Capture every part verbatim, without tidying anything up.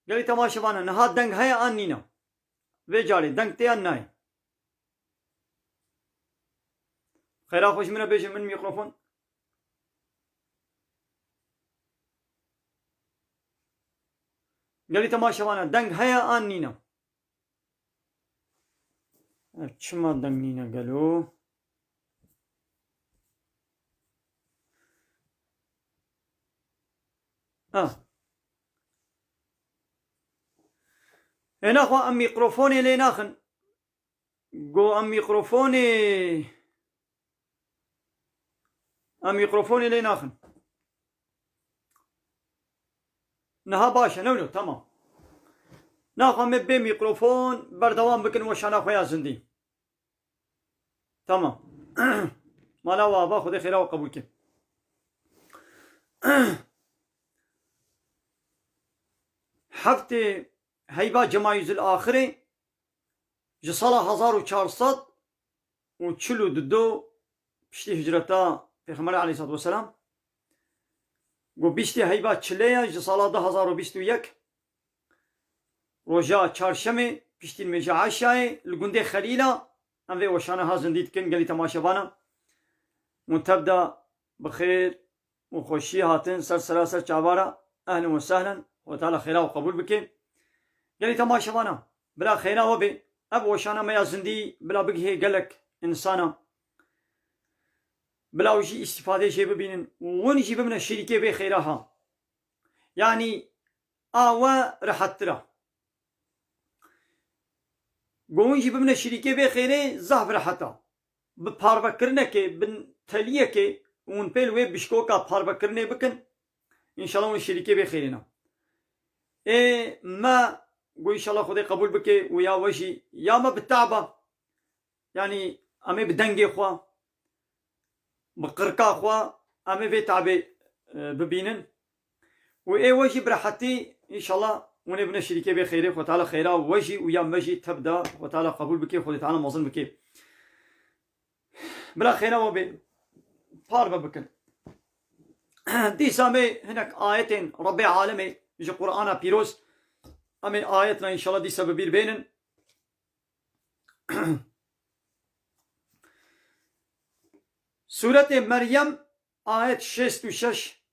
Gelî temaşevana, niha deng heye an nîne? Vê carê deng tê yan nayê? Xêra xwe ji min re bêje, min mîkrofon. Gelî temaşevana, deng heye an nîne? Çima deng nîne gelo? Ha. Ê naxwe em mîkrofonê lê naxin. Go em mîkrofonê, em mîkrofonê lê naxin. Niha baş e, newno, tamam. Naxwe em ê bê mîkrofon berdewam bikin weşana xwe ya zindî. Tamam. Mala we ava, Xwedê xêra we qebûl ke. Heftê heyba Cemayîzul Axirê ji sala hezar û çar sed û çil û du piştî hicreta Pêxemberê aleyhissalatu vesselam, ku bîstê heyba çilê ye ji sala du hezar û bîst û yek, roja çarşemê piştî nimêja eşayê li gundê Xelîla, em vê weşana ha zindî dikin gelî temaşevana. Hûn tev de bi xêr û xweşiyê hatin ser sera ser çavara. Ehlen we sehlen. Xwedê Teala xêra we qebûl bike. Gelî temaşevana, bila xêra we bê. Ev weşana me ya zindî bila bigihê gelek insana. Bila ew jî îstîfadê jê bibînin û hûn jî bibine şirîkê vê xêra ha. Yanî a we rehettir a. Go hûn jî bibine şirîkê vê xêrê zehf rehet a. Bi parvekirinekê, bi teliyekê hûn pêl wê bişkoka parvekirinê bikin. Înşallah hûn şirîkê vê xêrê ne. Ê me go înşallah Xwedê qebûl bike û ya we jî, ya me bi te'b a. Yanî em ê bi dengê xwe, bi qirka xwe, em ê vê te'bê, e, bibînin. Û ê we jî bi rehetî, înşallah, hûn ê bine şirîkê vê xêrê. Xwedê Teala xêra we jî û ya me jî tev da. Xwedê Teala qebûl bike, Xwedê Teala mezin bike. Bila xêra we bê, parve bikin. Dîsa me hinek ayetên Rebbê Alemê ji Qur'ana Pîroz, em ê ayetna înşallah dîsa bi bîr bênin. Sûretê Meryem, ayet şêst û şeş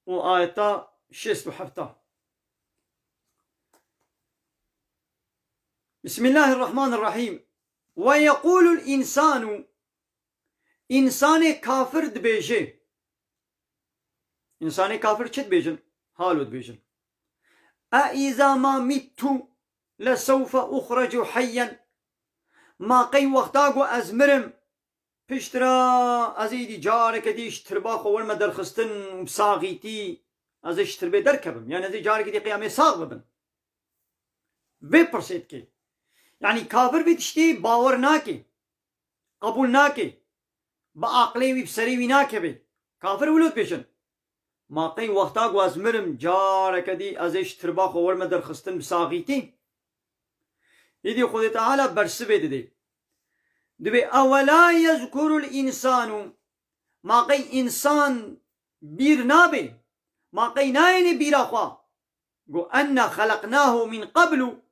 û ayeta şêst û heft. Bismillahirrahmanirrahîm. Ve yeqûlul însanu, însanê kafir dibêje. Însanê kafir çi dibêjin? Halo dibêjin. E îza ma mittu lesewfe uxrecu heyyen. Ma qey wexta ku ez mirim, piştre ez êdî careke dî ji tirba xwe werime derxistin û bi saxîtî ez ê ji tirbê derkevim. Yanî ez ê careke dî qey em ê sax bibin. Vê pirsê dike. Yanî kafir vê tiştê bawer nake. Qebûl nake. Bi aqlê wî, bi serê wî nakeve. Kafir wilo dibêjin. Ma qey wexta ku ez mirim, careke dî ez ê ji tirba xwe werime derxistin bi saxîtî? Îdî Xwedê Teala bersivê didê. Dibê, ewela yezkurul însanu. Ma qey însan bîr nabe? Ma qey nayêne bîra xwe? Go, enna xeleqnahu min qeblu,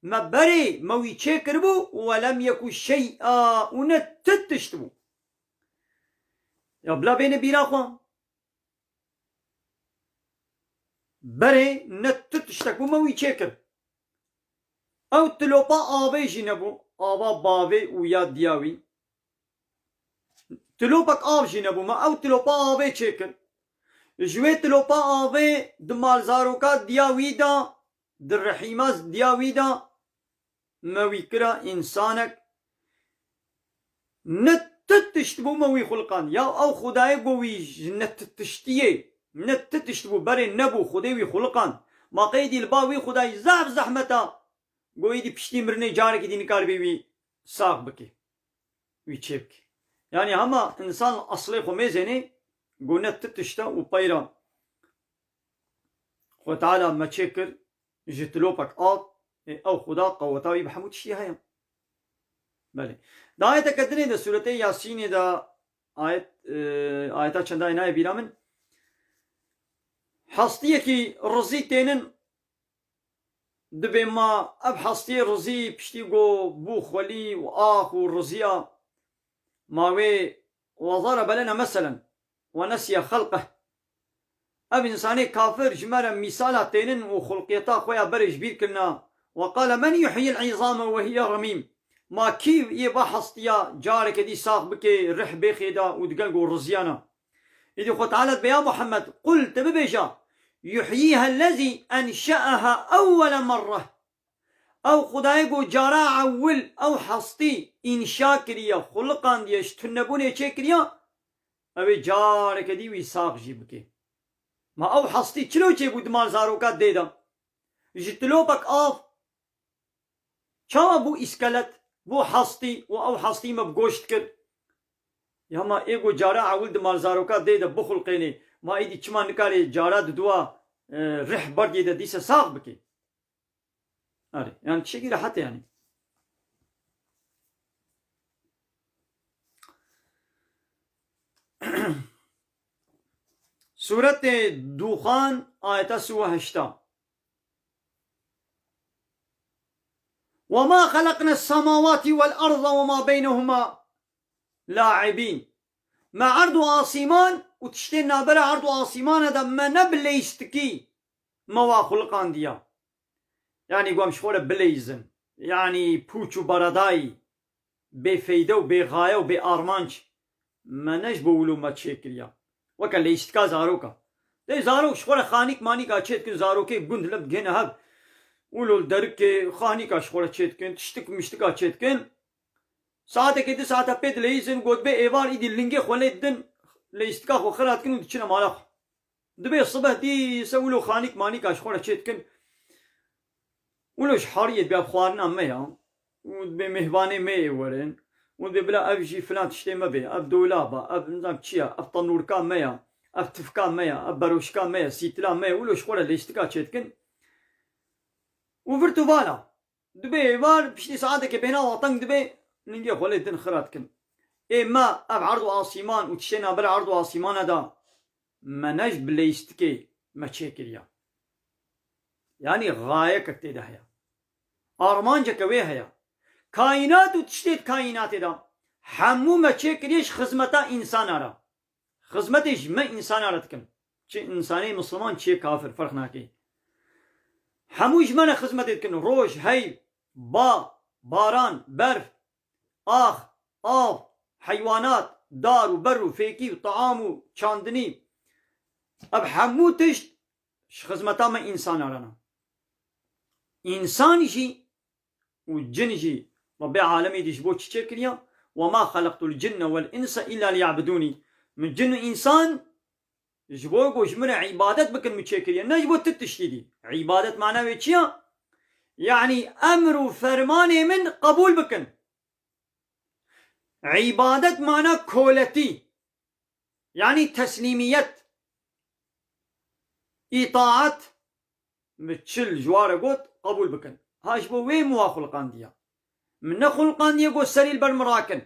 me berê me wî çêkiribû, we lem yeku şey'a, û ne ti tişt bû. Ya bila bêne bîra xwe. Berê ne ti tiştek bû, me wî çêkir. Ew tilopa avê jî nebû, ava bavê û ya diya wî. Tilopek av jî nebû, me ew tilopa avê çêkir. Ji wê tilopa avê di malzaroka diya wî de, di rihîma diya wî de, me wî kira însanek. Ne ti tişt bû me wî xuliqand. Ya ew Xwedayê got wî ji ne ti tiştiyê, ne ti tişt bû, berê nebû, Xwedê wî xuliqand. Ma qey dî li ba wî Xwedayî zehf zehmet a. Go êdî piştî mirinê carekî dî nikaribî wî sax bike, wî çêbike. Yanî hema însan li eslê xwe mêzênê, go ne ti tişt e û peyra Xwe Teala me çêkir ji tilopek av, ê ew Xuda qeweta wî bi hemû tiştî heye. Belê. Di ayeteke dinê de, sûretê Yasînê de ayet, e, ayeta çendayê nayê bîra min. Hestiyekî rizî tênin Dibê ma ev hestiyê rizî piştî ku bû xwelî û ax û riziya, ma wê وضرب لنا مثلا ونسي خلقه. Ev însanê kafir ji me re mîsala tênin û xulqiyeta xwe ya berê ji bîr kirina. وقال من يحيي العظام وهي رميم. Ma kî yê va hestiya careke dî sax bike, rih bêxê da û digel ku riziyana? Îdî Xwe Teala dibe, ya Muhammed, qul, te bibêja, يحييها الذي أنشأها أول مرة. Ew Xwedayê ku cara ewil ew hestî înşa kiriye, xuliqandiye, ji tunebûnê çêkiriye, ew ê careke dî wî sax jî bike. Ma ew hestî çilo çêbû di mal zaroka dê de? Ji tilopek av çawa bû îskelet, bû hestî û ew hestî me bi goşt kir? Ya ma ê ku cara ewil di mal zaroka dê de bixulqênê, ma êdî çima nikarê cara di dua, e, rih berdiyê de dîse sax bike? Erê, yani tiştekî rehet e yani. Sûretê Dûxan, ayeta sî û heşta. وما خلقنا السماوات والأرض وما بينهما لاعبين. Me erd û asîman û tiştên navbera erd û asîmana de me ne bi leyîstikî me wa xuliqandiya. Yanî ku em ji xwe re bileyîzin. Yanî pûç û beredayî, bêfeyde û bêxaye û bê armanc. Me ne ji bo wilo me çêkiriya. Weke leyîstika zaroka. Dê zarok ji xwe re xanîk manîka çêdikin, zarokê gund li digihêne hev. Wilo li derikê xanîka ji xwe re çêdikin, tiştik miştika çêdikin. Saetekê du saeta pê dileyîzin, got bê êvar îdî lingê xwe lê didin, leyîstika xwe xira dikin û diçine mala xwe. Dibê sibeh dîse wilo xanîk manîka ji xwe re çêdikin. Wilo ji heriyê dibê ev xwarina me ya. Û dibê mêhvanê me yê werin. Û dibê bila ev jî filan tiştê me bê. Ev dolaba, ev nizam çi ya, ev tenûrka me ya, ev tifka me ya, ev beroşka me ya, sîtila me ya. Wilo ji xwe re leyîstika çêdikin. Û vir tu vala. Dibê êvar piştî saetekê bêhna wa teng dibê, lingê xwe lê din xira dikin. Ê me ev erd û asîman û tiştê navbera erd û asîmana de me ne ji bi leyîstikê me çêkiriya. Yanî xayekek tê de heye. Armanceke wê heye. Kaînat û tiştê di kaînatê de hemû me çêkiriye ji xizmeta însana re. Xizmetê ji me însana re dikin. Çi însanê misliman, çi yê kafir, ferq nake. Hemû ji me re xizmetê dikin. Roj, heyv, ba, baran, berf, ax, av, heywanat, dar û ber û fêkî û taam û çandinî. Ev hemû tişt ji xizmeta me însana re ne. Însan jî û cin jî Rebbê alemê dî ji bo çi çêkiriya? وما خلقت الجن والإنس إلا ليعبدوني. Min cin û însan ji bo ku ji min re îbadet bikin min çêkiriye, ne ji bo ti tiştî dî. Îbadet mana wê çi ya? Yanî emr û fermanê min qebûl bikin. Îbadet mana koletî. Yanî teslîmiyet, îtaat, min çi ji wa re got, qebûl bikin. Ha ji bo wê min wa xuliqandiya. Min nexuliqandiye got serî li ber min rakin.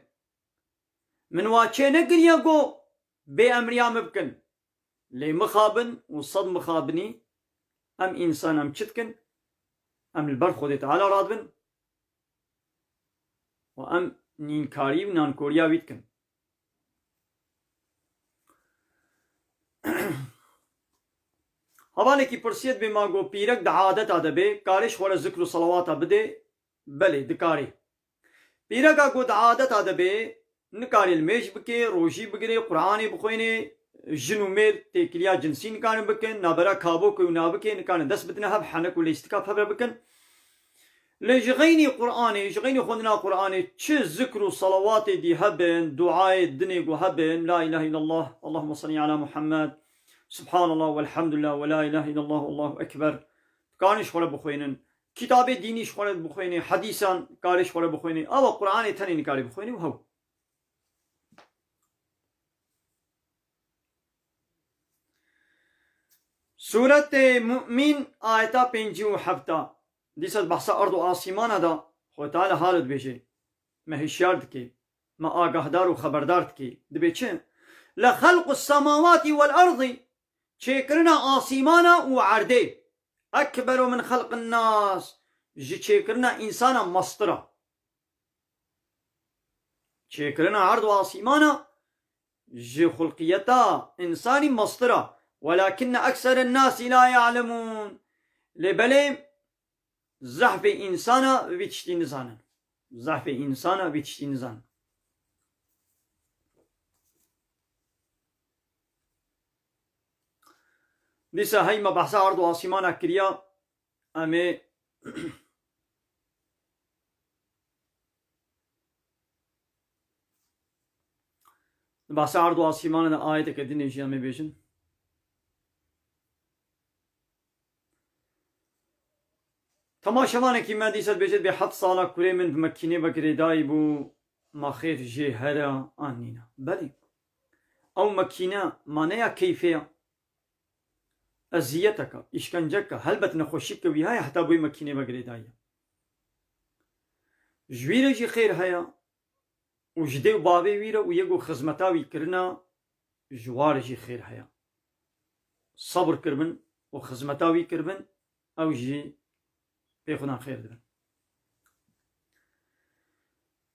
Min wa çê nekiriye got bê emriya min bikin. Lê mixabin û sed mixabinî em însan em çi dikin? Em li ber Xwedê Teala radibin û em nînkarî û nankoriya wî dikin. Hevalekî pirsiye dibê ma got pîrek di adeta de bê, karê ji xwe re zikr û selawata bidê? Belê, dikarê. Pîreka ku di adeta de bê, nikarê limêj bike, rojî bigire, Quranê bixwêne, jin û mêr têkiliya cinsî nikarin bikin, navbera kabokê û navikê nikarin dest bidine hev, henek û leyîstika bi hev re bikin. Lê ji xeynî Quranê, ji xeynî xwendina Quranê, çi zikr û selawatê dî hebin, duayê dinê ku hebin, La ilahe illallah, Allahümme salli ala Muhammed, Subhanallah, velhamdülillah, ve la ilahe illallah, Allahu ekber. Dikarin ji xwe re bixwînin. Kitabê dînî ji xwe re bixwînê, hedîsan karê ji xwe re bixwînê. Awa Quranê tenê nikarê bixwînê û hew. Sûretê Mu'min, ayeta pêncî û hefta. Dîsa di behsa erd û asîmana de Xwedê Teala halo dibêje, me hişyar dike, me agahdar û xeberdar dike. Dibê çi? لخلق السماوات والأرض, çêkirina asîmana û erdê. ekberu min xelqin nas, ji çêkirina însana mestir e. Çêkirina erd û asîmana ji xulqiyeta însanî mestir e. Welakinne ekseren nasî la ya'lemûn. Lê belê zehfê însana vî tiştî nizanin. Zehfê însana vî tiştî nizanin. Dîsa hey me behsa erd û asîmana kiriya, em ê Di behsa erd û asîmanê de ayeteke din jî em ê bêjin. Temaşevanekî me dîsa dibêje, dibê heft sala kurê min bi mekînê ve girêdayî bû, ma xêr jê here an nîne. Belê. Ew mekîne ma ne ya keyfê ya. Eziyeteke, îşkenceke, helbet nexweşîke wî heye heta bo wê mekînê ve girêdayî ye. Ji wî re jî xêr heye û ji dê û bavê wî re û yê ku xizmeta wî kirina, ji wa re jî xêr heye. Sebir kiribin û xizmeta wî kiribin, ew jî pê xwe dan xêr dibin.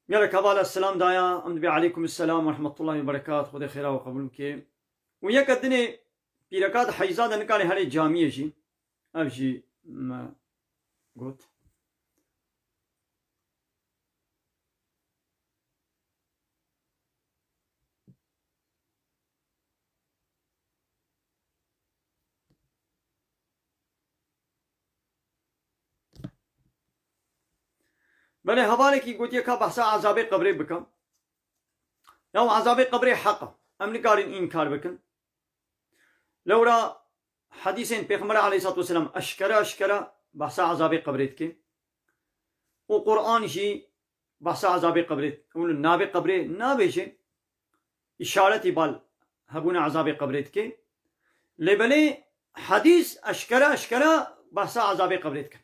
Gelek heval e selam daya, em dibê aleykum selam ve rahmetullahi ve berekat, Xwedê xêra we qebûl bike. Û yeke dinê pîreka di heyza de nikare herê camiyê jî, ev jî me got. Belê hevalekî gotiye ka behsa ezabê qebrê bikim. Ya ezabê qebrê heq e. Em nikarin înkar bikin. Lewra hedîsên Pêxember aleyhissalatu vesselam eşkere eşkere behsa ezabê qebrê dike. Û Qur'an jî behsa ezabê qebrê, û navê qebrê nabêje, îşaretî bal hebûna ezabê qebrê dike. Lê belê hedîs eşkere eşkere behsa ezabê qebrê dike.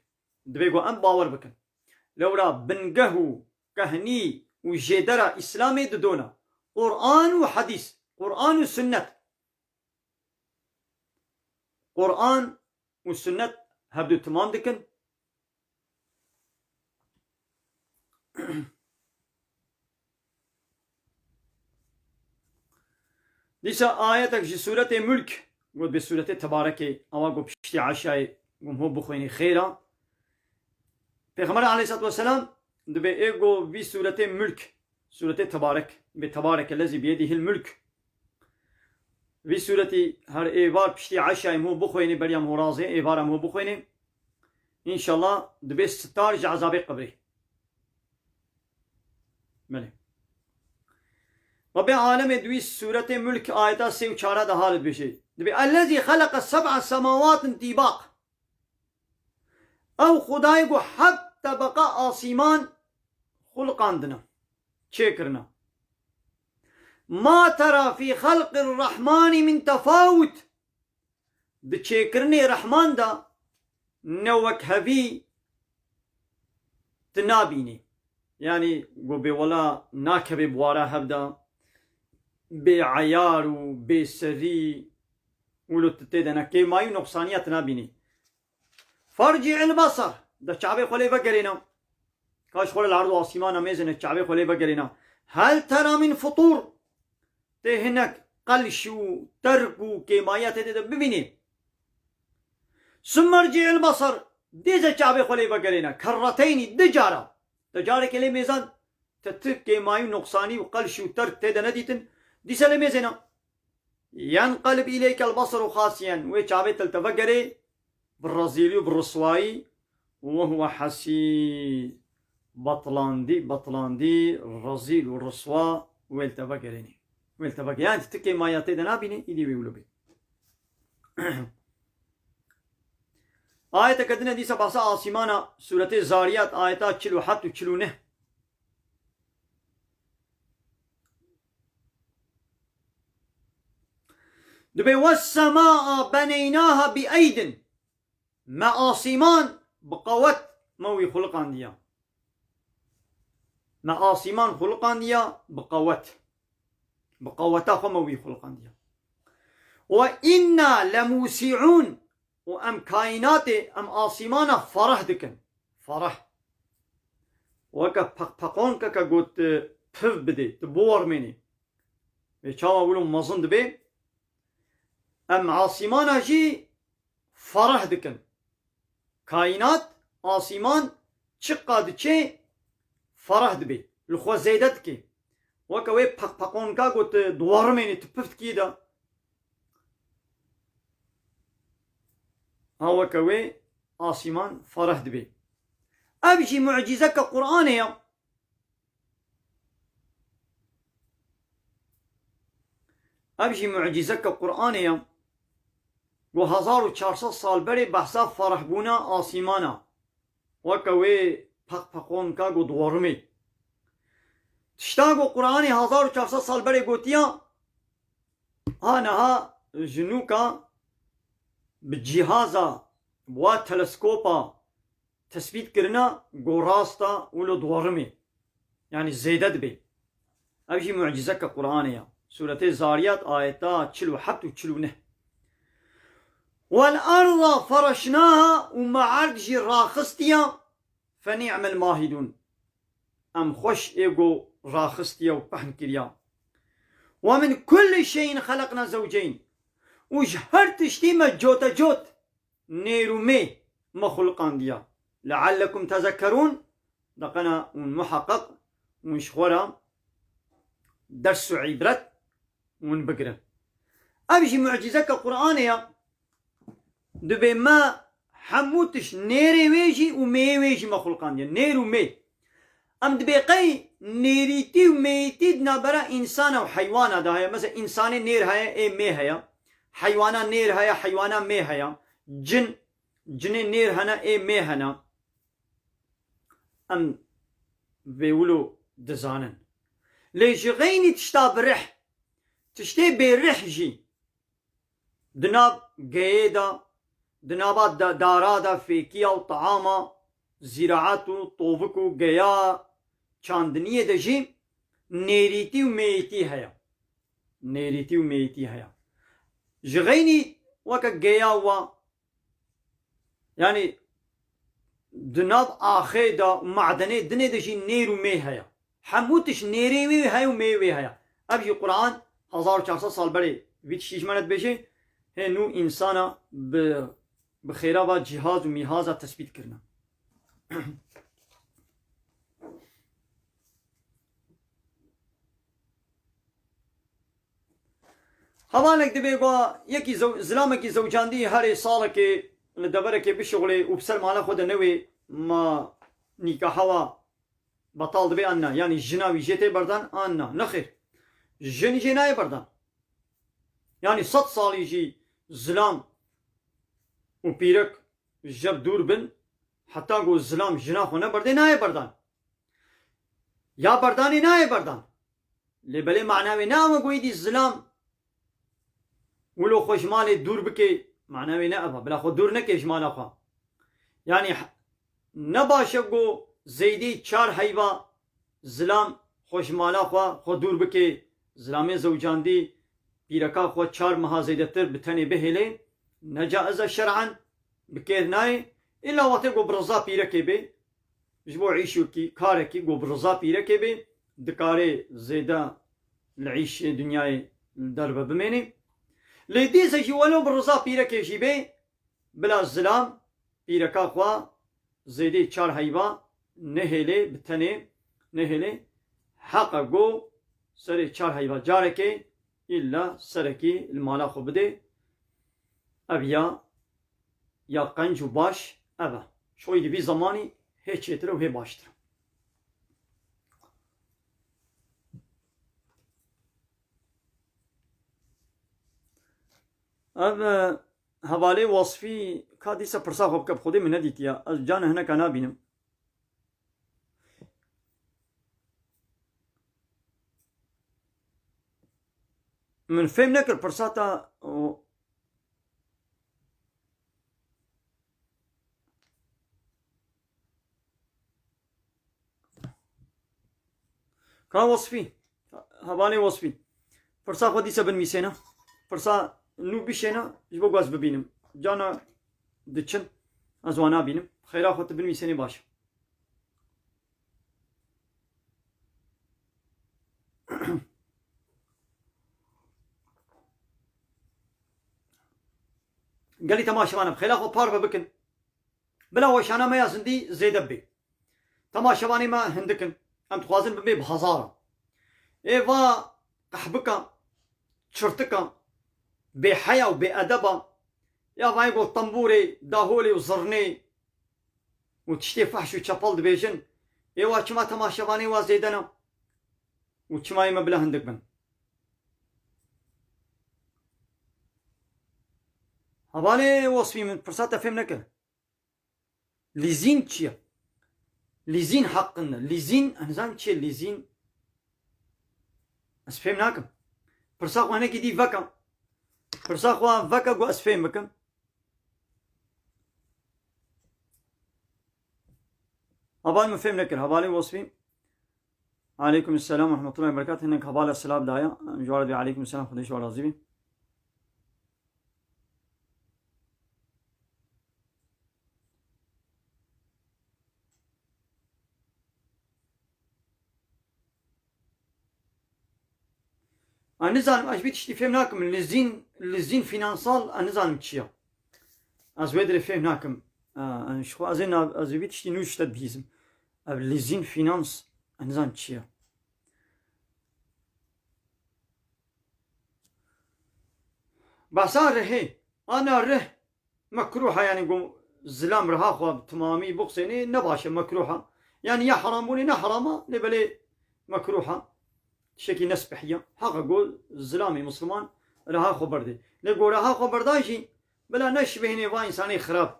Divê ku em bawer bikin. Lewra bingeh û kehnî û jêdera Îslamê didona. Qur'an û hedîs, Qur'an û sunnet. Qur'an û sunnet hevdu timam dikin. Dîsa ayetek ji sûretê Mulk, got bi sûretê Tebarekê, ewa got piştî eşayê, got ho bixwînî xêr a. Pêxember aleyhissalatu vesselam dibê ê go vî sûretê Mulk, sûretê Tebarek, bi Tebareke lezî biyedîhil mulk. Vî sûretî her êvar piştî eşayê em ho bixwênê, beriya em ho razê, êvar em ho bixwênê. Înşallah dibê sitar ji ezabê qebrê. Belê. Rabbê alemê di wî sûretê Mulk ayeta sê û çara de hale dibêje. Dibê, "Ellezî xeleqe seb'a semawatin tîbaq." Ew Xwedayê ku heft tebeqa asîman xuliqandine, çêkirine. "Ma tera fî xelqir rehmanî min tefawut." Di çêkirinê Rehman de ne wekhevî tu nabînî. Yanî ku bê wela nakeve bi wara hev de, bê eyar û bê serî, wilo tu tê de ne kêmayî û noqsaniya tu nabînî. Fercî'il besar, de çavê xwe lê vegerêne. Ka ji xwe re li erd û asîmana mêzine, çavê xwe lê vegerêne. Hel tera min futûr. Tê hinek qelş û terk û kêmayiya tê de bibînî. Summe rcî'il besar, dîse çavê xwe lê vegerêne. Kerreteynî, di cara. Te carekê lê mêzan, te ti kêmayî û noqsanî û qelş û terk tê de nedîtin. Dîse lê mêzêne. Yenqelib îleykel besaru xasiyen, wê çavê te li te vegerê, bi rezîlî û bi riswayî, we huwe hasîr, betlandî, betlandî, rezîl û riswa wê li te vegerênê. Wê li te vegerê. Yani ti kêmayiya tê de nabînê, îdî wê wilo bê. Ayeteke din e dîsa behsa asîmana, sûretê Zariyat, ayeta çil û heft û çil û neh. Dibê, "Wes-semaa beneynaha bi eydin." Me asîman bi qewet me wî xuliqandiya. Me asîman xuliqandiya bi qewet. Bi qeweta xwe me wî xuliqandiya. "Ve inna lemûsi'ûn." û em kaînatê, em asîmana fereh dikin. Fereh. Weke peqpeqonkeke got, e, piv bidê, tu biwermênî. Vê çawa wilo mezin dibê? Em asîmana jî fereh dikin. Kaînat, asîman çiqa diçe fereh dibê. Li xwe zêde dike. Weke wê peqpeqonka got, tu diwerimênî, tu piv dikî de. Ha weke wê asîman fereh dibê. Ev jî mucîzeke Qur'anê ye. Ev jî mucîzeke Qur'anê ye. Ku hezar û çar sed sal berê behsa ferehbûna asîmana. Weke wê peqpeqonka ku diwerimê. Tişta ku Qur'anê hezar û çar sed sal berê gotiya, ha niha ji nûka bi cîhaza, bi wa teleskopa tesbît kirina, ku rast e, wilo diwerimê. Yanî zêde dibê. Ev jî mucîzeke Qur'anê ya. Sûretê Zariyat, ayeta çil û heft û çil û neh. Wel arda fereşnaha, û me erd jî raxistiya, fenî'mel mahidûn. Em xweş ê ku raxistiye û pehn kiriya. Ve min kulli şeyin xeleqna zewceyn. Û ji her tiştî me cotecot, nêr û mê me xulqandiya. Leallekum tezekkerûn, deqena hûn muheqeq, hûn ji xwe re ders û îbret hûn bigirin. Ev jî mucîzeke Qur'anê ya. Dibê me hemû tişt, nêrê wê jî û mêyê wê jî me xulqandiye. Nêr û mê. Em dibê qey nêrîtî û mêyîtî di navbera însana û heywana de heye. Mesela însanê nêr heye, ê mê heye. Heywana nêr heye, heywana mê heye. Cin, cinê nêr hene, ê mê hene. Em vê wilo dizanin. Lê ji xeynî tişta bi rih, tiştê bê rih jî di nav geyê de, di nava da-, dara de, fêkiya û teama, zîraet û tovik û geya çandiniyê de jî nêrîtî û mêyîtî heye. Nêrîtî û mêyîtî heye. Ji xeynî weke geya wa, yanî di nav axê de û madenê dinê de jî nêr û mê heye. Hemû tişt nêrê wê heye û mê wê heye. Ev jî Quran hezar û çar sed sal berê vî tiştî ji me re dibêje, hê nû însana bi, bi xêra va cîhaz û mîhaza tesbît kirine. Hevalek dibê ku yekî zew-, zilamekî zewcandî herê salekê li deverekê bişuxulê û bi ser mala xwe de newê, ma nîkaha wa betal dibe an na? Yanî jina wî jê tê berdan an na? Nexêr. Jin jê nayê berdan. Yanî sed salî jî zilam û pîrek ji hev dûr bin, heta ku zilam jina xwe neberdê, nayê berdan. Ya berdanê nayê berdan. Lê belê mana wê ne ew e ku êdî zilam wilo xwe ji malê dûr bike, mana wê ne ev e. Bila xwe dûr neke ji mala xwe. Yanî h-, ne baş e ku zêdî çar heyva zilam xwe ji mala xwe, xwe dûr bike, zilamê zewcandî pîreka xwe çar meha zêdetir bi tenê bihêlê, ne caiz e şer'an, bi kêr nayê, îlla wextê ku bi riza pîrekê bê, ji bo îşokî, karekî ku bi riza pîrekê bê, dikarê zêde li îşê dinyayê li derve bimênê. Lê dîse jî welo bi riza pîrekê jî bê, bila zilam pîreka xwe zêdê çar heyva nehêlê, bi tenê nehêlê, heq e ku serê çar heyva carekê îlla serekî li mala xwe bidê. Ev ya, ya qenc û baş ev e. Ji xwe di vî zemanî hê çêtir e û hê baştir e. Ev, e, hevalê Wasfî ka dîsa pirsa xwe bike, bi Xwedê min nedîtiye. Ez cana hineka nabînim. Min fêm nekir pirsa ta, o, Ka Wasfî, hevalê Wasfî. Pirsa xwe dîse binivîsêne. Pirsa nû bişêne, ji bo ku ez bibînim. Cana diçin. Ez wan nabînim. Xêra xwe tu binivîsênê baş. Gelî temaşevan, em xêra xwe parve bikin. Bila weşana me ya zindî zêde bibe. Temaşevanê me hindik in. Em dixwazin bibê bi hezaran. Ê va qehbika, çirtika, bêheya û bêedeba, ya vayê got tembûrê, daholê û zirnê û tiştê fehş û çepel dibêjin. Ê wa çima temaşevanê wa zêde ne? Û çima yê me bila hindik bin? Hevalê Wasfî, min pirsa te fêm nekir. Lîzîn çi ye? Lîzîn heqin e. Lîzîn, ez nizanim çi ye lîzîn. Ez fêm nakim. Pirsa xwe hinekî dî veke. Pirsa xwe veke ku ez fêm bikim. Heval min fêm nekir. Hevalê Wasfî. Aleykum selam ve rahmetullahi ve berekatuhu. Hinek hevala silav daye. Em ji we re dibê aleykum selam. Xwedê ji we razî bî. Ez nizanim, ez vî tiştî fêm nakim. Lizîn, lizîn finansal, ez nizanim çi ye. Ez wê dirê fêm nakim. E, ez ji xwe, ez ê nav-, ez ê vî tiştî nû ji te dibihîzim. Ev lizîn finans, ez nizanim çi ye. Behsa rihê, ana rih, mekruh e, yanî ku zilam riha xwe bi timamî bixwînî ne baş e, mekruh e. Yanî ya heram bûnê ne heram e, lê belê mekruh e. Tiştekî nespihî ye. Heq e ku zilamê misliman riha xwe berdê. Lê ku riha xwe berda jî bila neşibihînê va însanê xirab.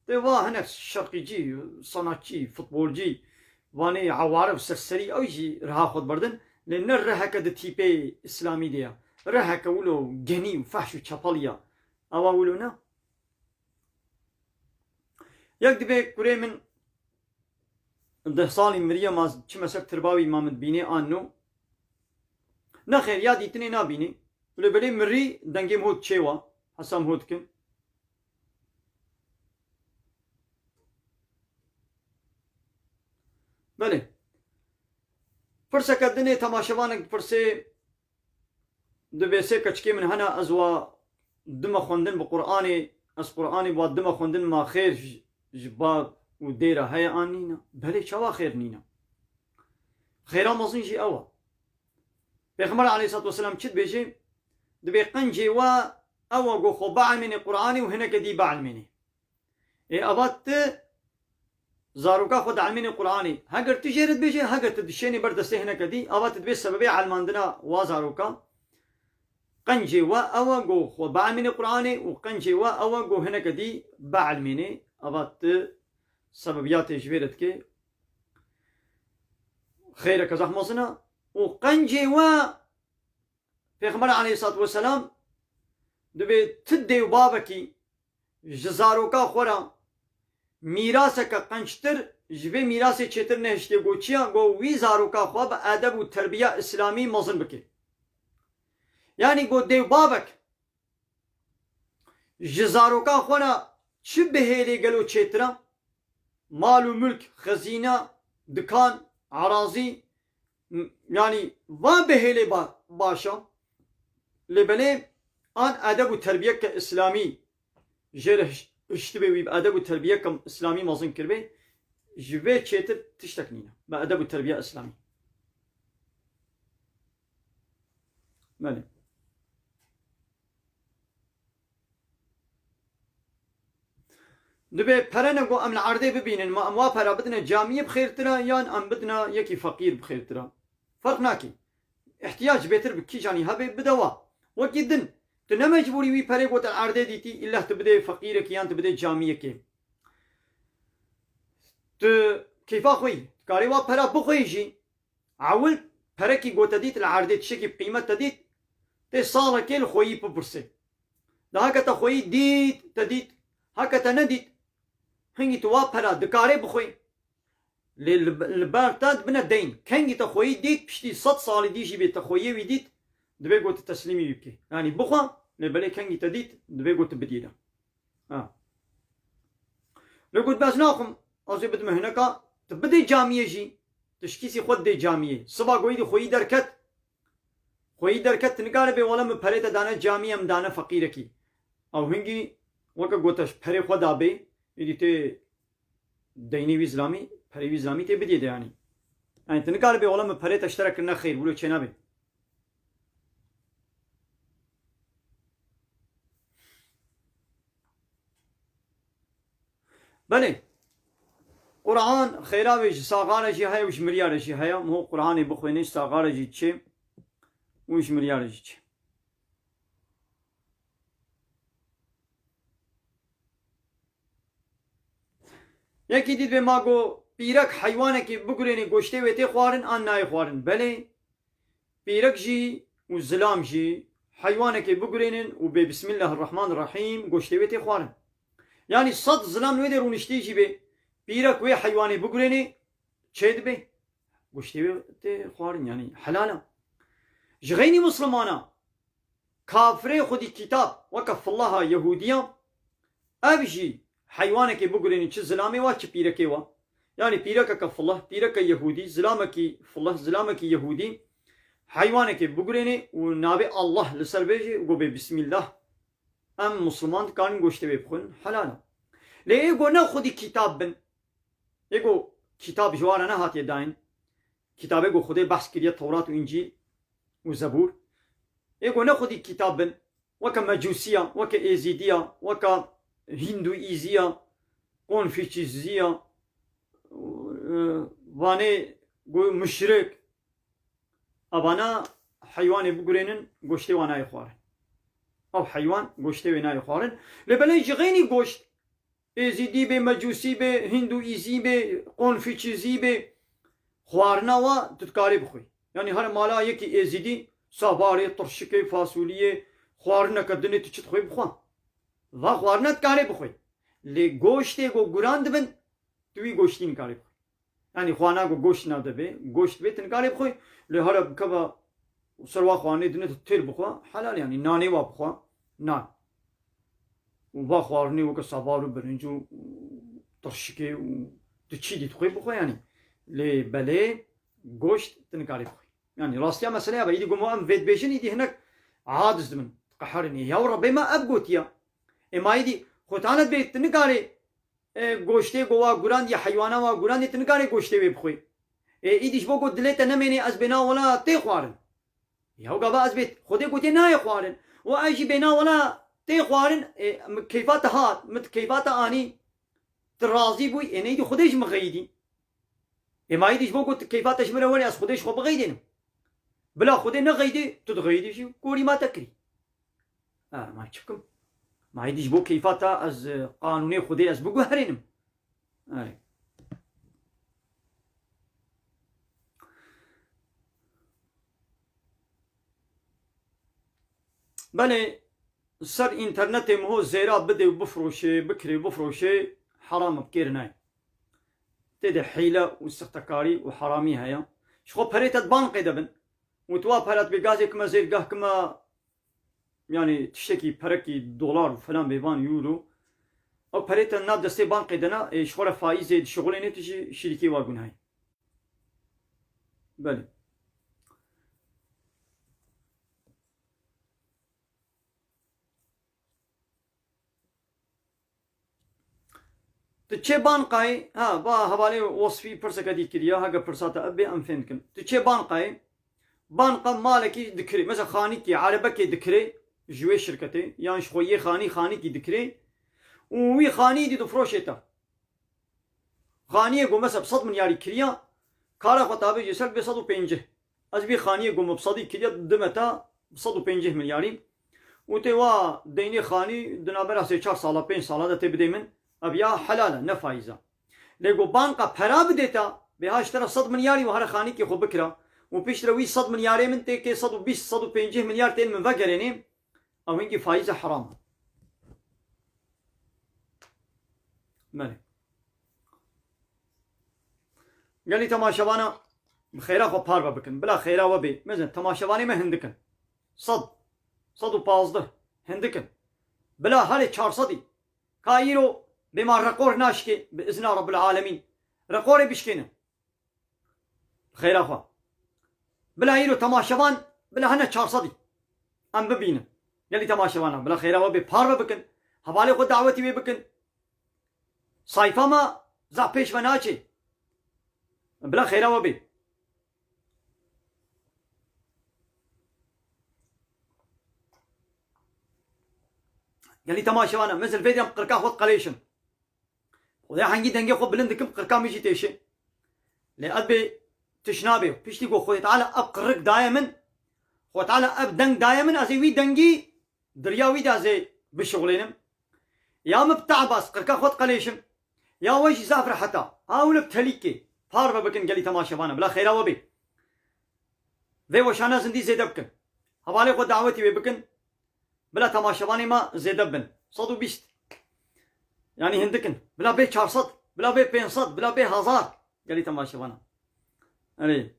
Tê va hinek şerqîcî, sanatçî, futbolcî, vanê ewarib, serserî, ew jî riha xwe diberdin. Lê ne riheke di tîpê îslamî de ye. Riheke wilo genî û fehş û çepel ya. Ewa wilo ne? Yek dibê kurê min deh salî miriye, ma çime ser tirba wî, ma min dibînê an no? Nexêr, ya dîtinê nabînî. Wilo belê mirî, dengê min hot çêwa, hesa min hot dikin. Belê. Pirseke din ê, temaşevanek dipirsê, dibê sê keçikê min hene, ez wa dime xwendin bi Qur'anê, ez Qur'anê wa dime xwendin, ma xêr ji, ji bab û dêra heye an nîne? Belê, çawa xêr nîne? Xêra mezin jî ew e. Pêxember aleyhissalatu vesselam çi dibêje? Dibê qencê we ew e ku xwe bielmênê Qur'anê û hineke dî bielmênê. Ê ava tu zaroka xwe dielmênê Qur'anê. Heger tu jê re dibêje, heger tu dişênê ber destê hineke dî, ava tu dibê sebebê elmandina wa zaroka. Qencê we ew e ku xwe bielmênê Qur'anê û qencê we ew e ku hineke dî bielmênê. Ava tu sebebiyatê ji vê re dikê. Xêreke zehf mezin e. Û qencê we, Pêxember aleyhissalatu vesselam dibê ti dê û bavekî ji zaroka xwe re mîraseke qenctir ji vê mîrasê çêtir nehiştê, got çi ya? Got wî zaroka xwe bi edeb û terbiya îslamî mezin bike. Yanî got dê û bavek ji zaroka xwe re çi bihêlê gelo çêtir e? Mal û milk, xezîne, dikan, erazî, m-, yanî van bihêlê ba-, baş e. Lê belê an edeb û terbiyeke îslamî jê re hiş-, hiştibê, wî bi edeb û terbiyeke îslamî mezin kiribê, ji vê çêtir tiştek nîne. Bi edeb û terbiya îslamî. Belê. Dibê pere ne ku em li erdê bibînin, ma em wa pera bidine camiyê bi xêrtir e, yan em bidine yekî feqîr bi xêrtir e. Ferq nake. Îhtiyac bêtir bi kîjanî hebe bide wa. Wekî din, tu ne mecbûrî wî perê ku te li erdê dîtî, îlleh tu bidê feqîrekî yan tu bidê camiyekê. Tu keyfa xwe yî. Tu karê wa pera bixweyî jî. Ewil perekî ku te dît li erdê, tiştekî bi qîmet te dît, tê salekê li xweyî bipirsê. De heke te xweyî dît, te dît, heke te nedît, hingî tu wa pera dikarê bixwî. Lê li, li ber te dibine deyn. Kengî te xweyî dît, piştî sed salî dî jî bê te xweyê wî dît, dibê ku tu teslîmî wî bikî. Yanî bixwe, lê belê kengî te dît, dibê ku tu bidî de. Ha. Lê got, "Ez naxwim, ez ê bidime hineka, tu bidê camiyê jî, tu şikîsî xwe didê camiyê." Siba goyî dî xweyî derket. Xweyî derket, tu nikare bê, "Wele min perê te dane camiyê, em dane feqîrekî." Ew hingî weke gote ji perê xwe da bê, êdî tê deynê wî zilamî, perê wî zilamî tê bidiyê de yanî. Yanî tu nikare bê, "Wele min perê te ji te re kirine xêr, wilo çênabê." Belê. Quran xêra wê ji saxa re jî heye û ji miriya re jî heye. Miho Quranê bixwêne, ji saxa re jî diçe û ji miriya re jî diçe. Yekî dî dibê ma go pîrek heywanekê bigurênê goştê wê tê xwarin an nayê xwarin. Belê. Pîrek jî û zilam jî heywanekê bigurênin û bê Bismillahirrahmanirrahîm goştê wê tê xwarin. Yanî sed zilam li wê de rûniştî jî bê, pîrek wê heywanê bigurênê çê dibe. Goştê wê tê xwarin, yanî helal e. Ji xeynî Mislimana, kafirê xwedî kitab, weke fillaha Yehûdiya, ev jî heywanekê bigurênin, çi zilamê wa, çi pîrekê wa. Yanî pîrekeke filih, pîreke Yehûdî, zilamekî filih, zilamekî Yehûdî, heywanekê bigurênê û navê Allah li ser bêjê û go bê Bismillah. Em Misliman dikarin goştê wê bixwin, helal e. Lê ê go ne xwedî kitab bin, ê go kitab ji wan re nehatiye dayîn. Kitabê go Xwedê behs kiriye, Tewrat û Încîl û Zebûr. Ê go ne xwedî kitab bin, weke Mecûsiya, weke Êzîdiya, weke Hîndûîziya, Konfûçîziya, e, vanê go muşrik. Evana heywanê bigurênin, goştê wan nayê xwarin. Ew heywan goştê wê nayê xwarin. Lê belê ji xeynî goşt Êzîdî bê, Mecûsî bê, Hîndûîzî bê, Konfûçîzî bê, xwarina wa tu dikarî bixwî. Yanî here mala yekî Êzîdî, savarê, tirşikê, fasuliyê, xwarineke dinê tu çi dixwî bixwe. Va xwarina dikarê bixwî. Lê goştê ku guran dibin, tu wî goştî nikarî bixwî. Yanî xwana ku goşt nade bê, goşt bê, tu nikarê bixwî. Lê here bikeve û ser wa xwarinê dinê tu têr bixwe, helal yanî nanê wa bixwe, nan. Û va xwarinê weke savar û birinc û tirşikê û tu çî dî dixwê bixwe yanî. Lê belê goşt tu nikarê bixwî. Yanî rastiya meseleya be, îdî goma em vê dibêjin, îdî hinek adiz dibin, diqeherin. Ê, ya Rebbê me ev gotiya. Ê ma îdî xwe tane dibê tu nikarê e, goştê ku wa gurandiye, heywana wa gurandiye, tu nikarê goştê wê bixwê. E, îdî ji bo ku dilê te nemênê ez bêna wela tê xwarin. Ya gava ez bê Xwedê gotiye nayê xwarin. Û ez jî bêna wela tê xwarin, e, min keyfa te hat, min keyfa te anî, tu razî bûyî, e, neydi Xwedê ji min xeyidî. Ê ma îdî ji bo ku tu keyfa te ji min re were, ez Xwedê ji xwe bixeydênim. Bila Xwedê nexeydê, tu dixeydî jî gorî ma te kirî. Ha, ma çi bikim? Ma îdî ji bo keyfa te ez, e, qanûnê Xwedê ez biguherînim. Erê. Belê, ser înternetê miho zêra bidê û bifroşê, bikirê, bifroşê, heram e, bi kêr nayê. Tê de hîle û sixtekarî û heramî heye. Ji xwe perê te di banqê de bin. Û tu wa pere dibê gazê kime zêr, gah kime, yanî tiştekî perekî dolar û filan bêvan euro. Ew perê te nav destê banqê de ne, ê, ji xwe re faîzê dişixulênê, tu jî şirîkê wa gunehî. Belê. Tu çê banqayê, ha, va hevalê Wasfî pirseke dî kiriya, heke pirsa te ev bê, em fêm dikin. Tu çê banqayê, banqa malekî dikirê, mesela xanîkê, erebekê dikirê, ji wê şirketê, yan ji xwe yê xanî, xanîkî dikirê û wî xanî dî difroşê te. Xaniyê ku mesela bi sed milyarî kiriya, kara xwe tabê jê ser bê sed û pêncî. Ez vî xaniyê ku min bi sedî kiriya, dime te bi sed û pêncî milyarî. Û tê wa deynê xanî di navbera sê çar sala, pênc sala de tê bidê min. Ev ya helal e, ne faîz e. Lê ku banka pera bidê te, bê ha ji te re sed milyarî û here xanîkê xwe bikira. Û piştre wî sed milyarê min tê kê sed û bîst, sed û pêncî milyar tên min vegerênê. Ew hingî faîz e, heram e. Belê. Gelî temaşevana bi xêra xwe parve bikin. Bila xêra we bê. Mezin temaşevanê me hindik in. Sed, sed û pazdeh hindik in. Bila herê çar sedî. Ka îro Bê ma rekor naşkê, bi izna Rabbul Alemîn. Rekorê bişkêne. Xeyra xwe. Bila îro temaşevan, bila hene çar sedî. Em bibînin. Gelî temaşevana, bila xeyra we bê, parve bikin. Hevalê xwe dawetî wê bikin. Sayfa me zaf pêş ve naçê. Bila xeyra we bê. Gelî temaşevana, mezil vê diyam qirka xwe diqelêşim. Xwedê hengî dengê xwe bilind dikim, qirka min jî têşe. Lê ez bê tiş nabê. Piştî ku Xwedê Teala ev qirik daye min, Xwedê Teala ev deng daye min, ez ê wî dengî, diriya wî de ez ê bişuxulênim. Ya min bi te'b e, ez qirka xwe diqelêşim. Ya we jî zaf reheta. Ha wilo bi telîkê. Parve bikin gelî temaşevana. Bila xeyra we bê. Vê weşana zindî zêde bikin. Hevalê xwe dawetî wê bikin. Bila temaşevanê me zêde bin. Sed û bîst. Yanî hindik in. Bila bê çar sed. Bila bê pênc sed. Bila bê hezar. Gelî temaşevana. Erê.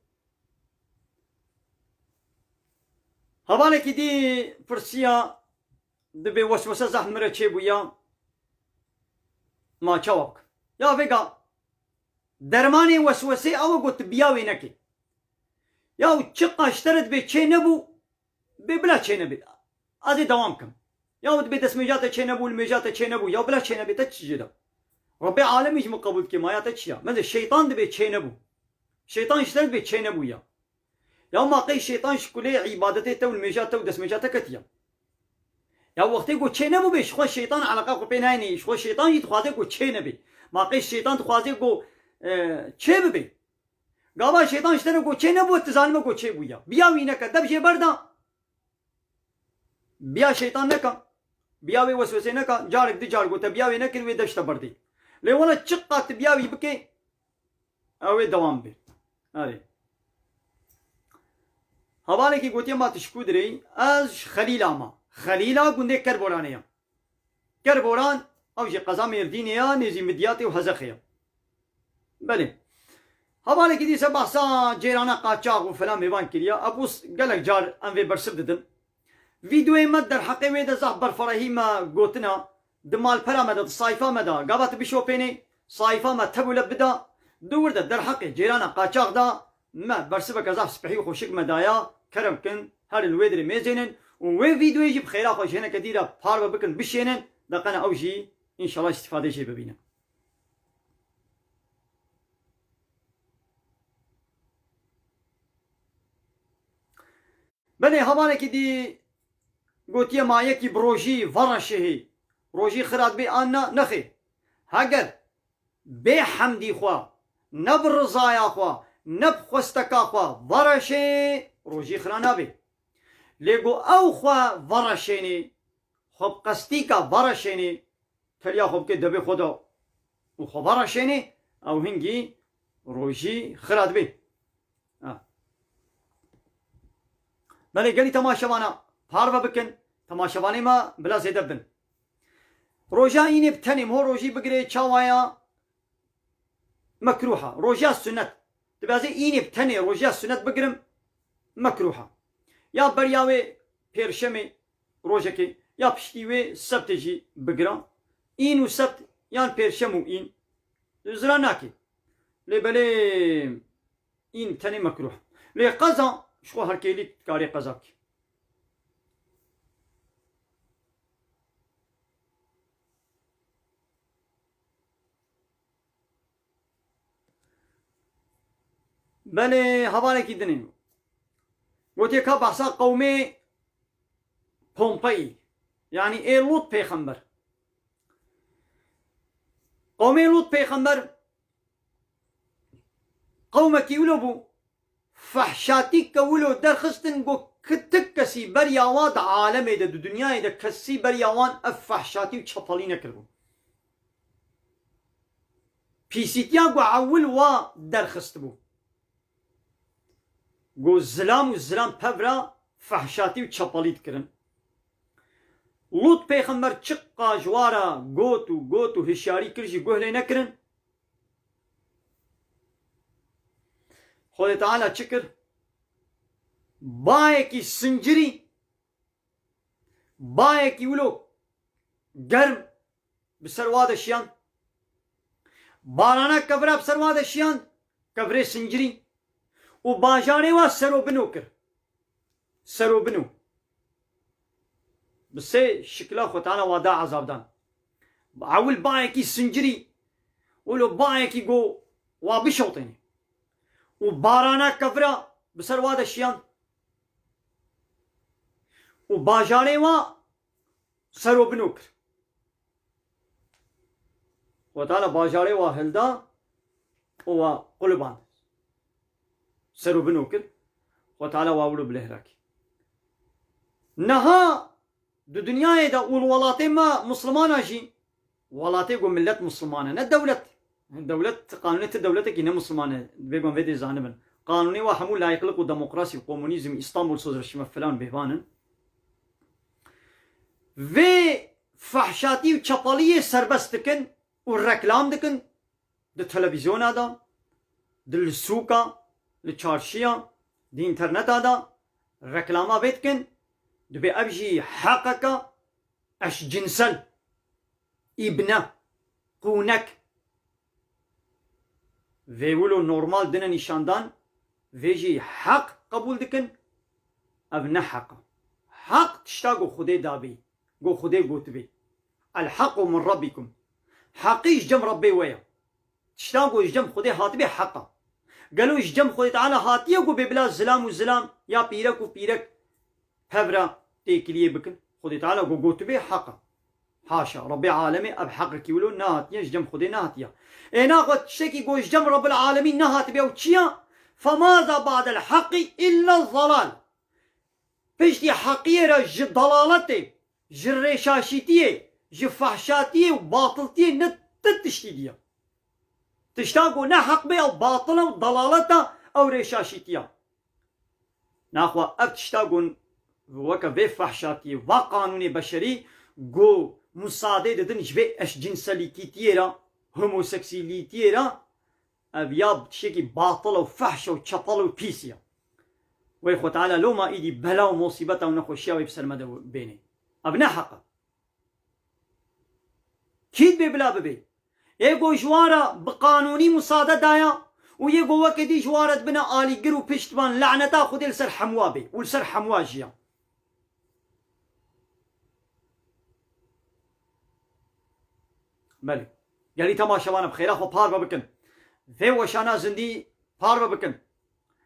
Hevalekî dî pirsiya, dibê weswese zehf min re çêbûya. Ma çawa bikim? Ya vêga dermanê weswesê ew e ku tu biya wê nekê. Ya çiqa ji te re dibê çê nebû, bê bila çê nebê. Ez ê dewam kim. Ya dibê destmêja te çê nebû, limêja te çê nebû. Ya bila çê nebê, te çi jê de? Rabbê alemî ji min qebûl dike, maya te çi ya? Meze şeytan dibê çê nebû. Şeytan ji te dibê çê nebû ya. Ya ma qey şeytan ji kulê îbadetê te û limêja te û destmêja te ketiya? Ya wextê ku çê nebû bê, ji xwe şeytan eleqa xwe pê nayênê, ji xwe şeytan jî dixwaze ku çê nebê. Ma qey şeytan dixwaze ku, e, çê bibê? Gava şeytan ji te re ku çê nebû, tu zanîme ku çê bûya. Biya wî neke, dev jê berda. Biya şeytan neka. Biya wê weswesê neka. Carek di car gote biya wê nekir, wê dev ji te berdê. Lê wele çiqa tu biya wî bikê, ew ê dewam bê. Erê. Hevalekî gotiye ma tu ji ku dirê? Ez ji Xelîla me. Xelîla gundê Kerboranê ye. Kerboran, ew jî qeza Mêrdînê ya, nêzî Midyatê û Hezexê ya. Belê. Hevalekî dîse behsa cêrana qaçax û filan mêvan kiriya. Ebûs gelek car em vê bersiv didin. Vîdeoyê me derheqê wê de zaf berferehî me gotina, di malpera me de, di sayfa me de, gava tu bişopênê, sayfa me tevûle bida, di wir de derheqê cêrana qaçax de me bersiveke zaf spehî û xweşik me daya, kerem kin, herin wê dirê mêzênin û wê vîdeoyê jî bi xêra xwe ji hineke dî re parve bikin, bişênin, de qena ew jî înşallah îstîfadê jê bibînin. Belê, hevalekî dî gotiye ma yekî bi rojî vereşehê. Rojî xira dibê an na? Nexê. Heger bê hemdî xwe, ne bi rizaya xwe, ne bi xwesteka xwe vereşê, rojî xira nabê. Lê ku ew xwe vereşênê, xwe bi qestîka vereşênê, teliya xwe bike devê xwe de û xwe vereşênê, ew hingî rojî xira dibê. Ha. Belê gelî temaşevana parve bikin, temaşevanê me bila zêde bin. Roja înê bi tenê, ho rojî bigirê, çawa ya? Mekruha. Roja sunet. Dibê ez ê înê bi tenê roja sunet bigirim, mekruha. Ya beriya wê pêrşemê rojekê, ya piştî wê sebtê jî bigira. În û sebt yan pêrşem û în. Zira nake. Lê belê în tenê mekruh. Lê qeza ji xwe herkêlî dikarê qeza bike. Belê, hevalekî din e. Gotiye ka behsa qewmê Pompeyî, yanî ê Lût pêxember. Qewmê Lût pêxember qewmekî wilo bû, fehşatî ke wilo derxistin, got, ki ti kesî beriya wa di alemê de, di dinyayê de kesî beriya wan ev fehşatî û çepelî nekiribû. Pîsîtiya ku ewil wa derxistibû. Got, zilam û zilam pevra fehşatî û çepelî dikirin. Lût pêxember çiqa ji wa re got û got û hişyarî kir jî guh lê nekirin. Xwedê Teala çi kir? Bayekî sincirî, bayekî wilo germ bi ser wa de şiyan. Barana kevira bi ser wa de şiyand, kevirê sincirî û bajarê wa serobino kir. Serobino. Bi sê şikila Xwe Teala wa da ezabdan. Ewil bayekî sincirî, wilo bayekî go wa bişewtêne. Û barana kevira bi ser wa de şiyand. Û bajarê wa serobino kir. Xwe Teala bajarê wa hilda û wa quliband. Serobino kir. Xwe Teala wa wilo bilêhra kir. Niha di dinyayê de û li welatê me Muslimana jî, welatê ku millet Musliman e, ne dewlet. Dewlet, qanûnê ti dewletekî ne Musliman e, vê gon vê dê zanibin. Qanûnê wa hemû layıklık û demokrasî û komunîzm, Îstanbul Sözleşme filan bêvan in. Vê fehşatî û çepaliyê serbest dikin û reklam dikin di televîzyona de, di li sûka, li çarşiya, di înterneta de reklama vê dikin, dibê ev jî heqeke eşcinsel, îbne, qûnek. Vê wilo normal dine nîşandan, vê jî heq qebûl dikin, ev ne heq e. Heq tişta ku Xwedê dabî, ku Xwedê gotibî. El hequ min rabbikum. Heqî ji cem Rebbê we ye. Tişta ku ji cem Xwedê hatibê heq e. Gelo ji cem Xwedê Teala hatiye ku bê bila zilam û zilam ya pîrek û pîrek pevra têkiliyê bikin? Xwedê Teala ku gotibê heq e. Haşa, Rebbê alemê ev heqekî wilo nehatiye, ji cem Xwedê nehatiye. Ê naxwe tiştekî ku ji cem Rebbil alemîn nehatibe ew çi ye? Femaza ba'del heqî illa zalal. Piştî heqiyê re ji dalaletê, ji rêşaşîtiyê, ji fehşatiyê û batiltiyê ne ti tiştî diye. Tişta ku ne heq be ew batil e û dalalet e ew rêşaşîtiye. Naxwe ev tişta gon weke vê fehşatiyê, va qanûnê beşerî, go musadê didin ji vê eşcinselîtîtiyê re, homoseksîlîtiyê re, ev ya tiştekî batil û fehş û çepel û pîs ya. Wê Xwe Teala loma îdî bela û mosîbeta û nexweşiya wê bi ser me de bênê. Ev ne heq e. Kî dibê bila bibê? Yê ku ji wan re bi qanûnî musade daya û yê ku weke dî ji wan re dibine alîgir û piştvan, laneta Xwedê li ser hemwa bê û li ser hemwa jiya. Belê. Gelî temaşevana bi xêra xwe parve bikin. Vê weşana zindî parve bikin.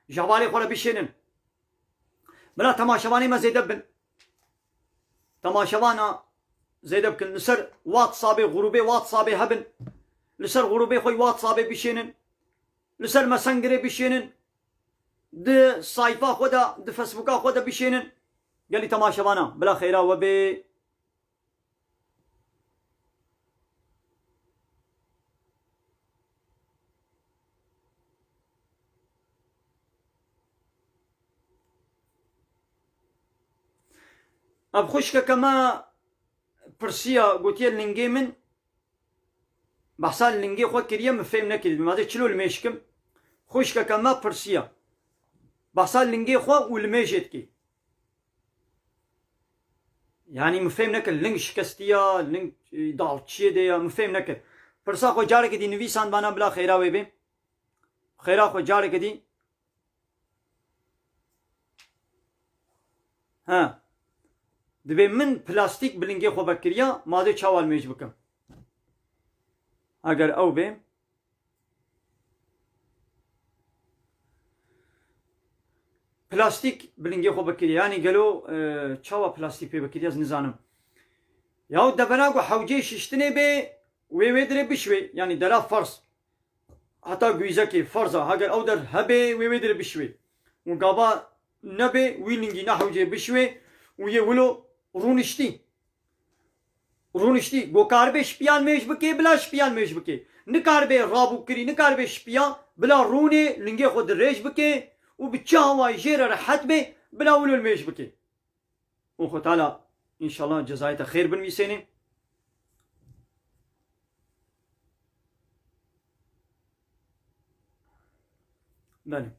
Ji hevalê xwe re bişênin. Bila temaşevanê me zêde bin. Temaşevana zêde bikin. Li ser WhatsAppê, grûbê WhatsAppê hebin. Li ser grûbê xwe WhatsAppê bişênin. Li ser Messengerê bişênin. Di sayfa xwe de, di Facebooka xwe de bişênin. Gelî temaşevana, bila xêra we bê. Ev xwişkeke me pirsiya, gotiye lingê min, behsa lingê xwe kiriye, min fêm nekiriye. Ma dê çilo limêj kim? Xwişkeke me pirsiya. Behsa lingê xwe û limêjê dikê. Yanî min fêm nekir, ling şikestiya, ling, e, dal çiyê de ya, min fêm nekir. Pirsa xwe careke dî nivîsandbana bila xêra wê bê. Xêra xwe careke dî. He. Dibê min plastîk bi lingê xwe vekiriya, ma dê çawa limêj bikim? Eger ew bê, plastîk bi lingê xwe vekiriya. Yanî gelo, e, çawa plastîk pê vekiriya, ez nizanim. Yaw devera ku hewcê şiştinê bê, wê wê dirê bişwê. Yanî dera ferz. Heta güyzekê, ferza, heger ew der hebê, wê wê dire bişwê. Û gava nebê, wî lingî nehewcê bişwê û yê wilo rûniştî. Rûniştî, go karibê şipiyan mêj bikê, bila şipiyan mêj bikê. Nikaribê rabûkirî, nikaribê şipiya, bila rûnê lingê xwe dirêj bikê û bi çi hawayî jê re rehet bê, bila wilo li mêj bikê. û Xwe Teala înşallah cezayê te xêr binivîsênê. Belê.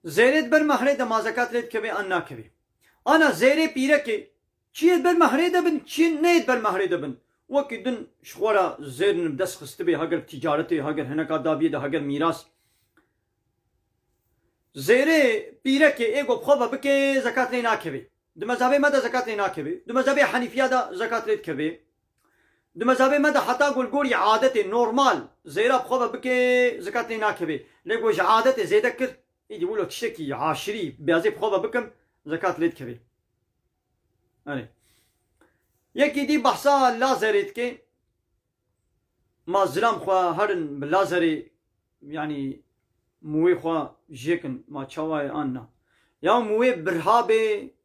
Zêrê di ber mehrê de ma zekat lê dikevê an nakevê. Ana zêrê pîrekê, çiyê di ber mehrê de bin, çiyê neyê di ber mehrê de bin. Wekî din ji xwe re zêr in bi dest xistibê, heger ticaretê, heger hineka dabiyê de, heger mîras. Zêrê pîrekê ê ku bi xwe ve bike, zekat lê nakevê. Di mezhebê me de zekat lê nakevê. Di mezhebê Henîfiya de zekat lê dikevê. Di mezhebê me de heta ku li gorî adetê normal zêra bi xwe ve bike, zekat lê nakevê. Lê ku ji adetê zêde kir, îdî wilo tiştekî aşirî bêzê bi xwe ve bikim, zekat lê dikevê. Erê. Yekî dî behsa lazerê dike. Ma zilam xwe herin bi lazerê, yanî mûyê xwe jêkin, ma çawa ye an na? Ya mûyê birha bê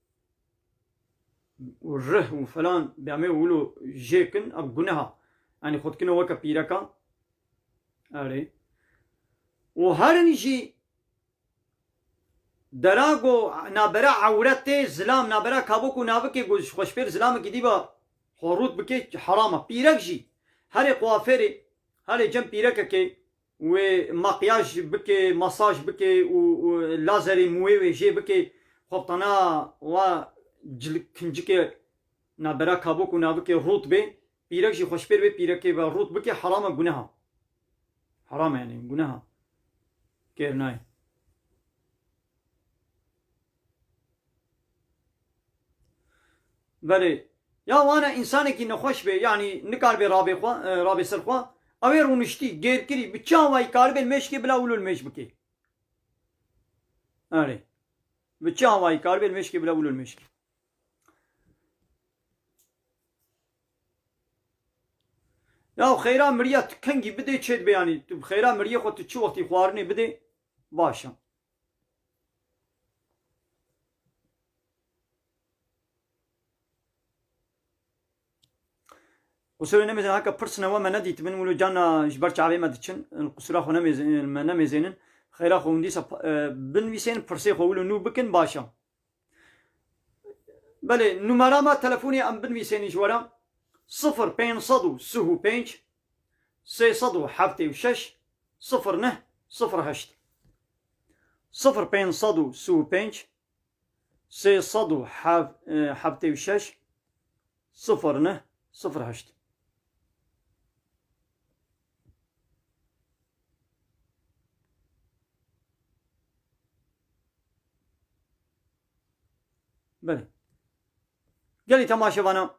û rih û falan, bê em ê wilo jêkin, ev guneha. Yanî xwe dikine weke pîreka. Erê. Û herin jî dera ku nabera ewret tê, zilam, nabera kabok û navikê ku ji xweşpêr zilamekî dî ba xwe rût bike, heram e. Pîrek jî herê kuafêrê, herê cem pîrekekê wê makyaj bike, masaj bike û, û lazerê mûyê wê jê bike, xwe bi tena wa cil-, kincikê nabera kabok û navikê rût bê, pîrek jî xweşpêr bê, pîrekê ve rût bike, heram e, guneha. Heram e, yanî guneha. Kêr nayê. Belê. Ya wana însanekî nexweş bê, yanî nikaribe rabê xwe, e, rabê ser xwe, ew ê rûniştî, gêrkirî, bi çi awayî karibe li mêşkê bila wilo li mêş bike? Erê. Bi çi awayî karibe li mêşkê bila wilo li mêşkê? Ya xeyra miriya tu kengî bidê çê dibe, yanî tu bi xeyra miriyê xwe tu çi wextî xwarinê bidê, baş e. Qusûrê nemêzin, heke pirsine we me nedîtibin, wilo cana ji ber çavê me diçin, qusûra xwe nemêzin, me nemêzênin. Xeyra xwe hûn dîsa, e, binivîsên, pirsê xwe wilo nû bikin, baş e. Belê, numara me telefonê em binivîsênin ji we re: sifir pênc sed û sih û pênc, sê sed û heftê û şeş, sifir neh, sifir heşt. Sifir pênc sed û sih û pênc, sê sed û heftê û şeş, sifir neh, sifir heşt. Belê. Gelî temaşevana,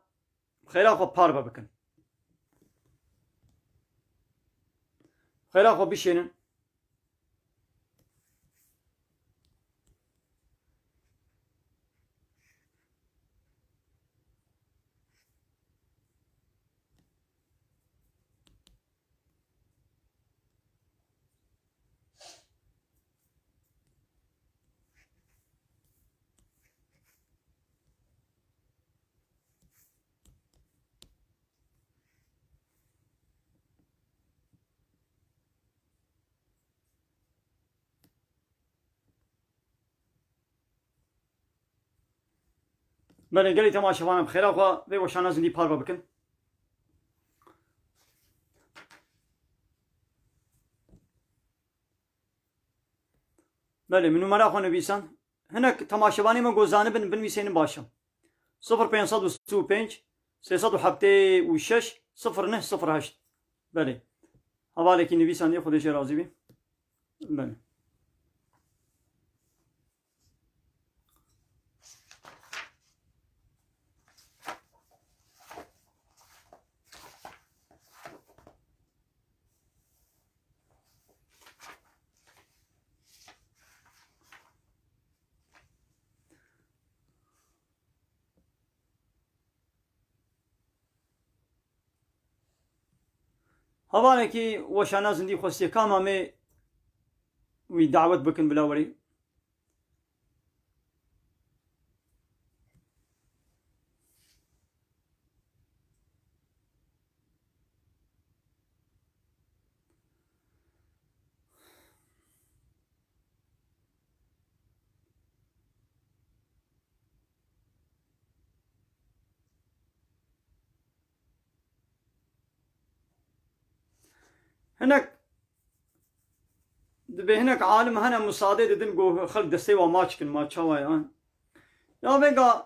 xêra xwe parve bikin. Xêra xwe bişênin. Belê, gelî temaşevanan bi xêra xwe vê weşana zindî parve bikin. Belê, min numara xwe nivîsand. Hinek temaşevanê me ku zanibin, binivîsênin, baş e. Sifir pênc sed û sî û pênc, sê sed û heftê û şeş, sifir neh, sifir heşt. Belê. Hevalekî nivîsandî, Xwedê jê razî bî. Belê. Hevalekî weşana zindî xwestiye, ka mamê wî dawet bikin bila werî. Hinek di Hinek alim hene musade didin ku xelk destê wa maç kin, ma çawa ye? Ya vêga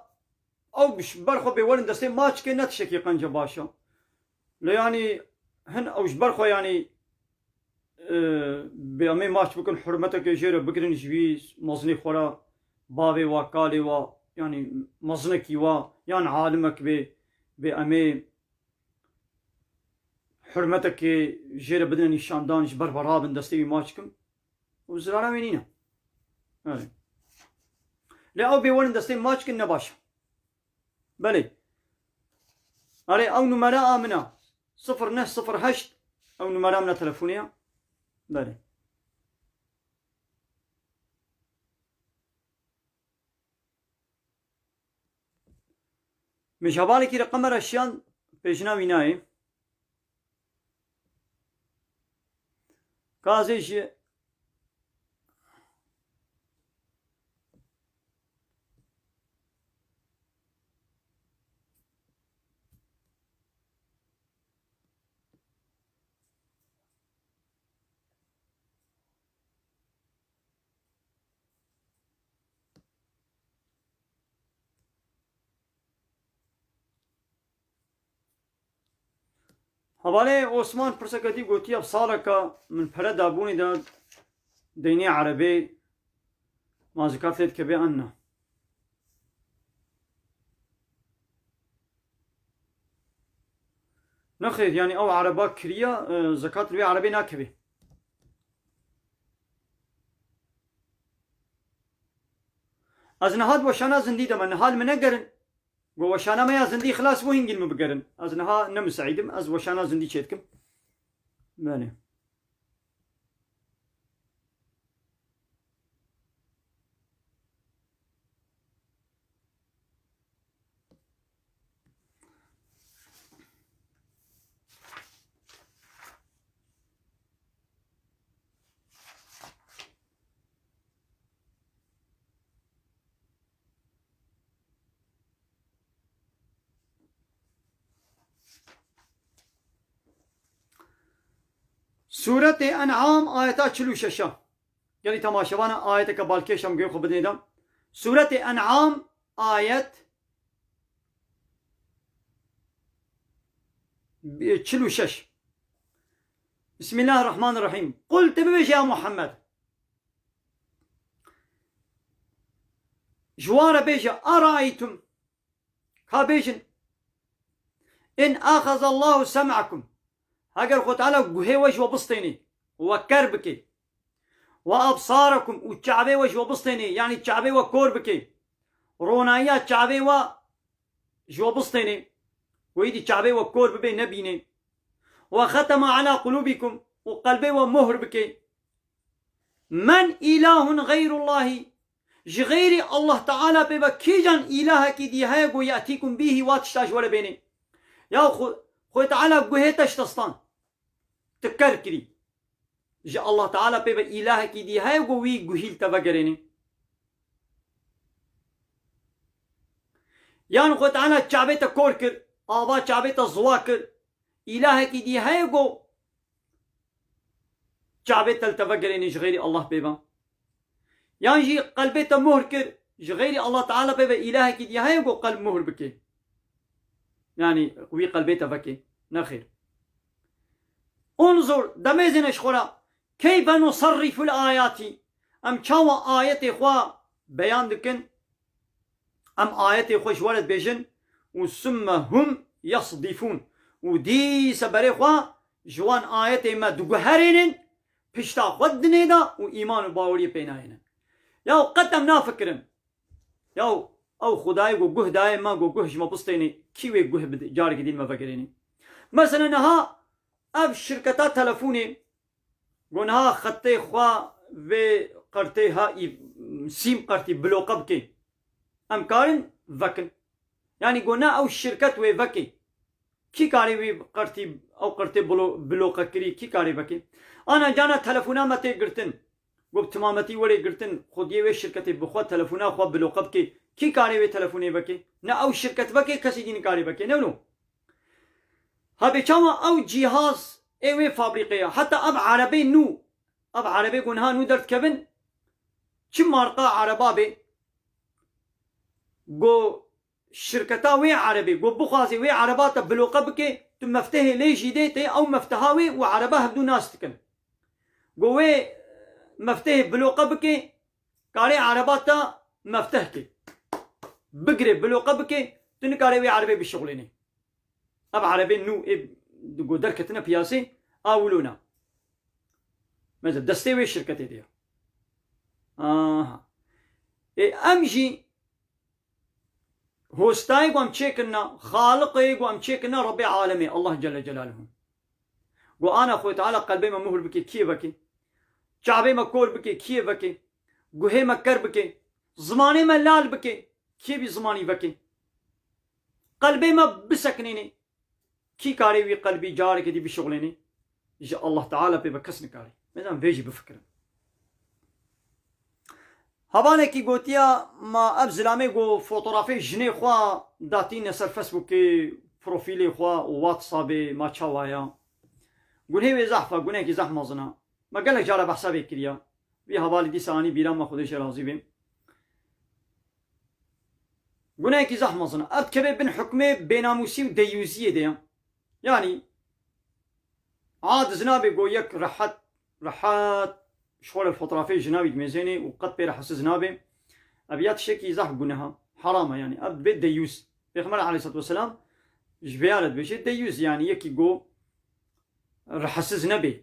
ew ji ber xwe bê werin destê maç ke ne tiştekî qenca baş e. Lê yanî hin ew ji ber xwe yanî, e, bê em ê maç bikin, hurmeteke jê re bigirin ji wî mezinê xwe re, bavê wa, kalê wa, yanî mezinekî wa, yan alimek bê, bê em ê hurmetekê jê re bidine nîşandan, ji ber ve rabin destê wî maç kim. Û zirara wê nîne. Erê. Lê ew bê werin destê maç kin ne baş e. Belê. Erê, ew numera a min e. Sifir neh sifir heşt, ew numera min e telefonê ye. Belê. Min ji hevalekî re qemera şiyan pêjina wî nayê. Ka ez ê ji Hevalê Osman pirseke dî gotiye, saleke min pere dabûnê de deynê erebê, ma zekat lê dikeve an na? Nexêr, yanî ew ereba kiriye, e, zekat li wê erebê nakeve. Ez niha di weşana zindî de me, niha li min negerin. Go weşana me ya zindî xilas bû, hingî li min bigerin. Ez niha ne miseîd im, ez weşana zindî çêdikim. Belê. Sûretê En'am ayeta çil û şeş a. Gelî temaşevana ayeteke balkêş em guhê xwe bidinê de. Sûretê En'am ayet çil û şeş. Bismillahirrahmanirrahîm. Qul, tu bibêje ya Muhammed. Ji wan re bêje, "Eraeytum." Ka bêjin, "In axezallahu sem'akum." Heger Xwe Teala guhê we ji we bistênê, we ker bike. "Ve absarakum," û çavê we ji we bistênê, yanî çavê we kor bike. Ronayiya çavê we ji we bistênê. Wê dî çavê we kor bibe, nebîne. "Ve xetema ala qulubikum," û qelbê we mohr bike. "Men ilahun xeyrullahi," ji xeyrî Allah Teala pê ve kîjan îlahekî dî heye ku ye'tîkum bîhî, wa tişta ji we re bênê? Ya Xwe-, Xwê Teala guhê te ji te stan. Tu ker kirî. Ji Allah Teala pê ve îlahekî dî heye ku wî guhî li te vegerênê? Yan Xwê Teala çavê te kor kir, ava çavê te ziwa kir. Îlahekî dî heye ku çavê te li te vegerênê ji xeyrî Allah pê ve? Yan jî qelbê te mohr kir, ji xeyrî Allah Teala pê ve îlahekî dî heye ku qelb mohr bike? Yanî wî qelbê te veke? Nexêr. Unzur, demêzêne ji xwe re, keyfe nusarriful ayati, em çawa ayetê xwe beyan dikin? Em ayetê xwe ji we re dibêjin û summe hum yasdifûn. Û dîse berê xwe ji wan ayetê me diguherênin, pişta xwe didinê de û îman û baweriyê pê nayênin. Ya qet em nafikirin. Ya ew Xwedayê ku guh dayê me, ku guh ji me bistênê, kî wê guh bide, carekî din me vegerênê? Mesela niha ev şirketa telefonê, ku niha xetê xwe vê qertê ha î-, sîm qertî bloqe bike. Em karin vekin. Yanî ku ne ew şirket wê veke. Kî karê wî qertî, ew qertê blo-, bloqe kirî, kî karê veke? Ana cana telefona me tê girtin. Ku bi timametî were girtin, xwediyê wê şirketê bi xwe telefona xwe bloqe bike. Kî karê wê telefonê veke? Ne ew şirket veke, kesî dî nikarê veke. Ne wilo? Hebê çawa ew cîhaz ê wê fabrîqê ya, heta ev erebê nû, Ev erebê ku niha nû derdikevin, çi marqa ereba bê, ku şirketa wê erebê, ku bixwazê wê ereba te bloqe bike, tu meftehê lê jî dê tê, ew mefteha wê û ereba hevdû nas dikin. Ku wê meftehê bloqe bike, karê ereba te mefteh ke. Bigire, bloqe bike, tu nikarê wê erebê bişixulênê. Ev erebên nû ê go derketine piyasê, a wilo ne. Mesela destê wê şirketê de ye. Aha. Ê em jî hostayê ku em çêkirine, xaliqê ku em çêkirine Rebbê alemê, Allah Celle Celaluhu. Ku ana Xwê Teala qelbê me muhur bike, kiyê veke. Çavê me kor bike, kiyê veke. Guhê me ker bike. Zimanê me lal bike. Kiyê bî zimanî veke. Qelbê me bisekinêne. Kî karê wî qelbî carekê dî bişixulênê? Ji Allah Teala pê ve kes nikarê. Mezan vê jî bifikirin. Hevalekî gotiya, ma ev zilamê ku fotografê jinê xwe datîne ser Facebookê, profîlê xwe û WhatsAppê, ma çawa ya? Gunhê wê zehf e, gunehekî zehf mezin e. Me gelek cara behsa vê kiriya. Vî hevalî dîsa anî bîra me, Xwedê jê razî bê. Gunehekî zehf mezin e. Ev dikeve bin hukmê bênamûsî û deyûziyê de ye. Yanî, adiz nabe go yek rehet, rehet ji xwe re fotografê jinavî dimêzênê û qet pê re hesiz nabe. Ev ya tiştekî zehf guneha, heram e yanî. Ev dibê deyûz. Pêxember aleyhisselatu vesselam ji vê ya re dibêje deyûz, yanî yekî go rihesiz nebe.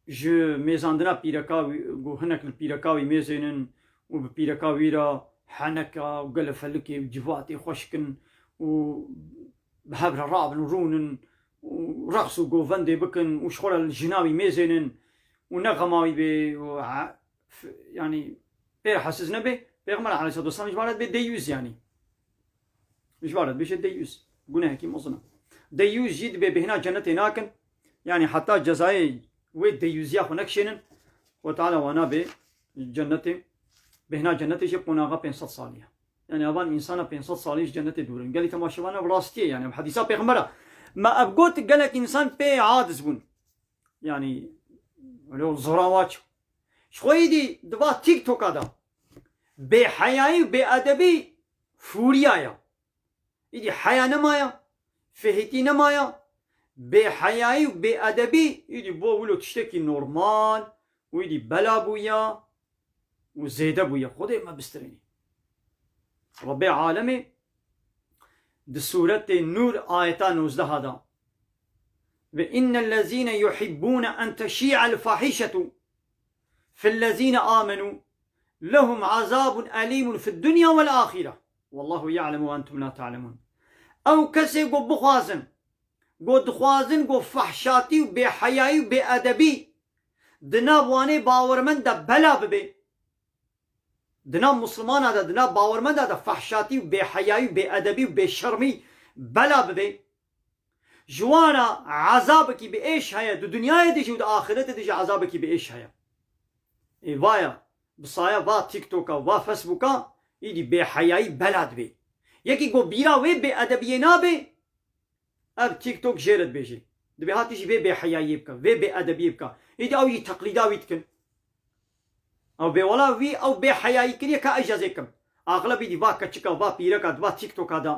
Ji mêzandina pîreka wî, ku hinek li pîreka wî mêzênin û bi pîreka wî re heneka û gelefelikê û civatê xweş kin û bi hev re rabin û rûnin û reqs û govendê bikin û ji xwe re li jina wî mêzênin û ne xema wî bê û ha-, f-, yanî pê re hesiz nebe, Pêxember aleyhisselatu vesselam ji wan re dibê deyûz yanî. Ji wan re dibêje deyûz. Gunehekî mezin e. Deyûz jî dibê bêhna cennetê nakin. Yanî heta cezayê wê deyûziya xwe nekişênin, Xwe Teala wan nabe cennetê. Bêhna cennetê jî qonaxa pênc sed salî ye. Yanî evan însana pênc sed salî ji cennetê dûr in. Gelî temaşevan ev rastî ye yanî. Ev hedîsa pêxember e. Me ev got gelek însan pê adiz bûn. Yanî welo zorawaç. Ji xwe êdî di va TikToka de bêheyayî û bêedebî fûriya ye. Îdî heya nemaya, fihîtî nemaya, bêheyayî û bêedebî îdî bo wilo tiştekî normal û îdî bela bûya û zêde bûya. Xwedê me bistirênî. Rebbê alemê di sûretê Nûr ayeta nozdeh de: "Ve innellezîne yuhibbûne en teşî'el fahîşetu fillezîne amenû lehum azabun elîmun fid dunya vel ahire. Wallahu ya'lemu ve entum la ta'lemun." Ew kesê ku bixwazin, ku dixwazin ku fehşatî û bêheyayî û bêedebî di nav wanê bawermend de bela bibe, di nav Muslimana de, di nav bawermenda de fehşatî û bêheyayî û bêedebî û bêşermî bela bibe, ji wan re ezabekî bi êş heye, di dinyayê de jî û di axiretê de jî ezabekî bi êş heye. Ê vaya, bi saya va TikToka, va Facebooka, îdî bêheyayî bela dibe. Yekî ku bîra wê bêedebiyê nabe, ev TikTok jê re dibêje. Dibê hatî jî vê bêheyayiyê bike, vê bêedebiyê bike. Îdî ew jî teqlîda wî dikin. Ew bê wela wî, ew bêheyayî kiriye ka ez jî ez ê kim. Axileb îdî va keçika, va pîreka, di va TikToka de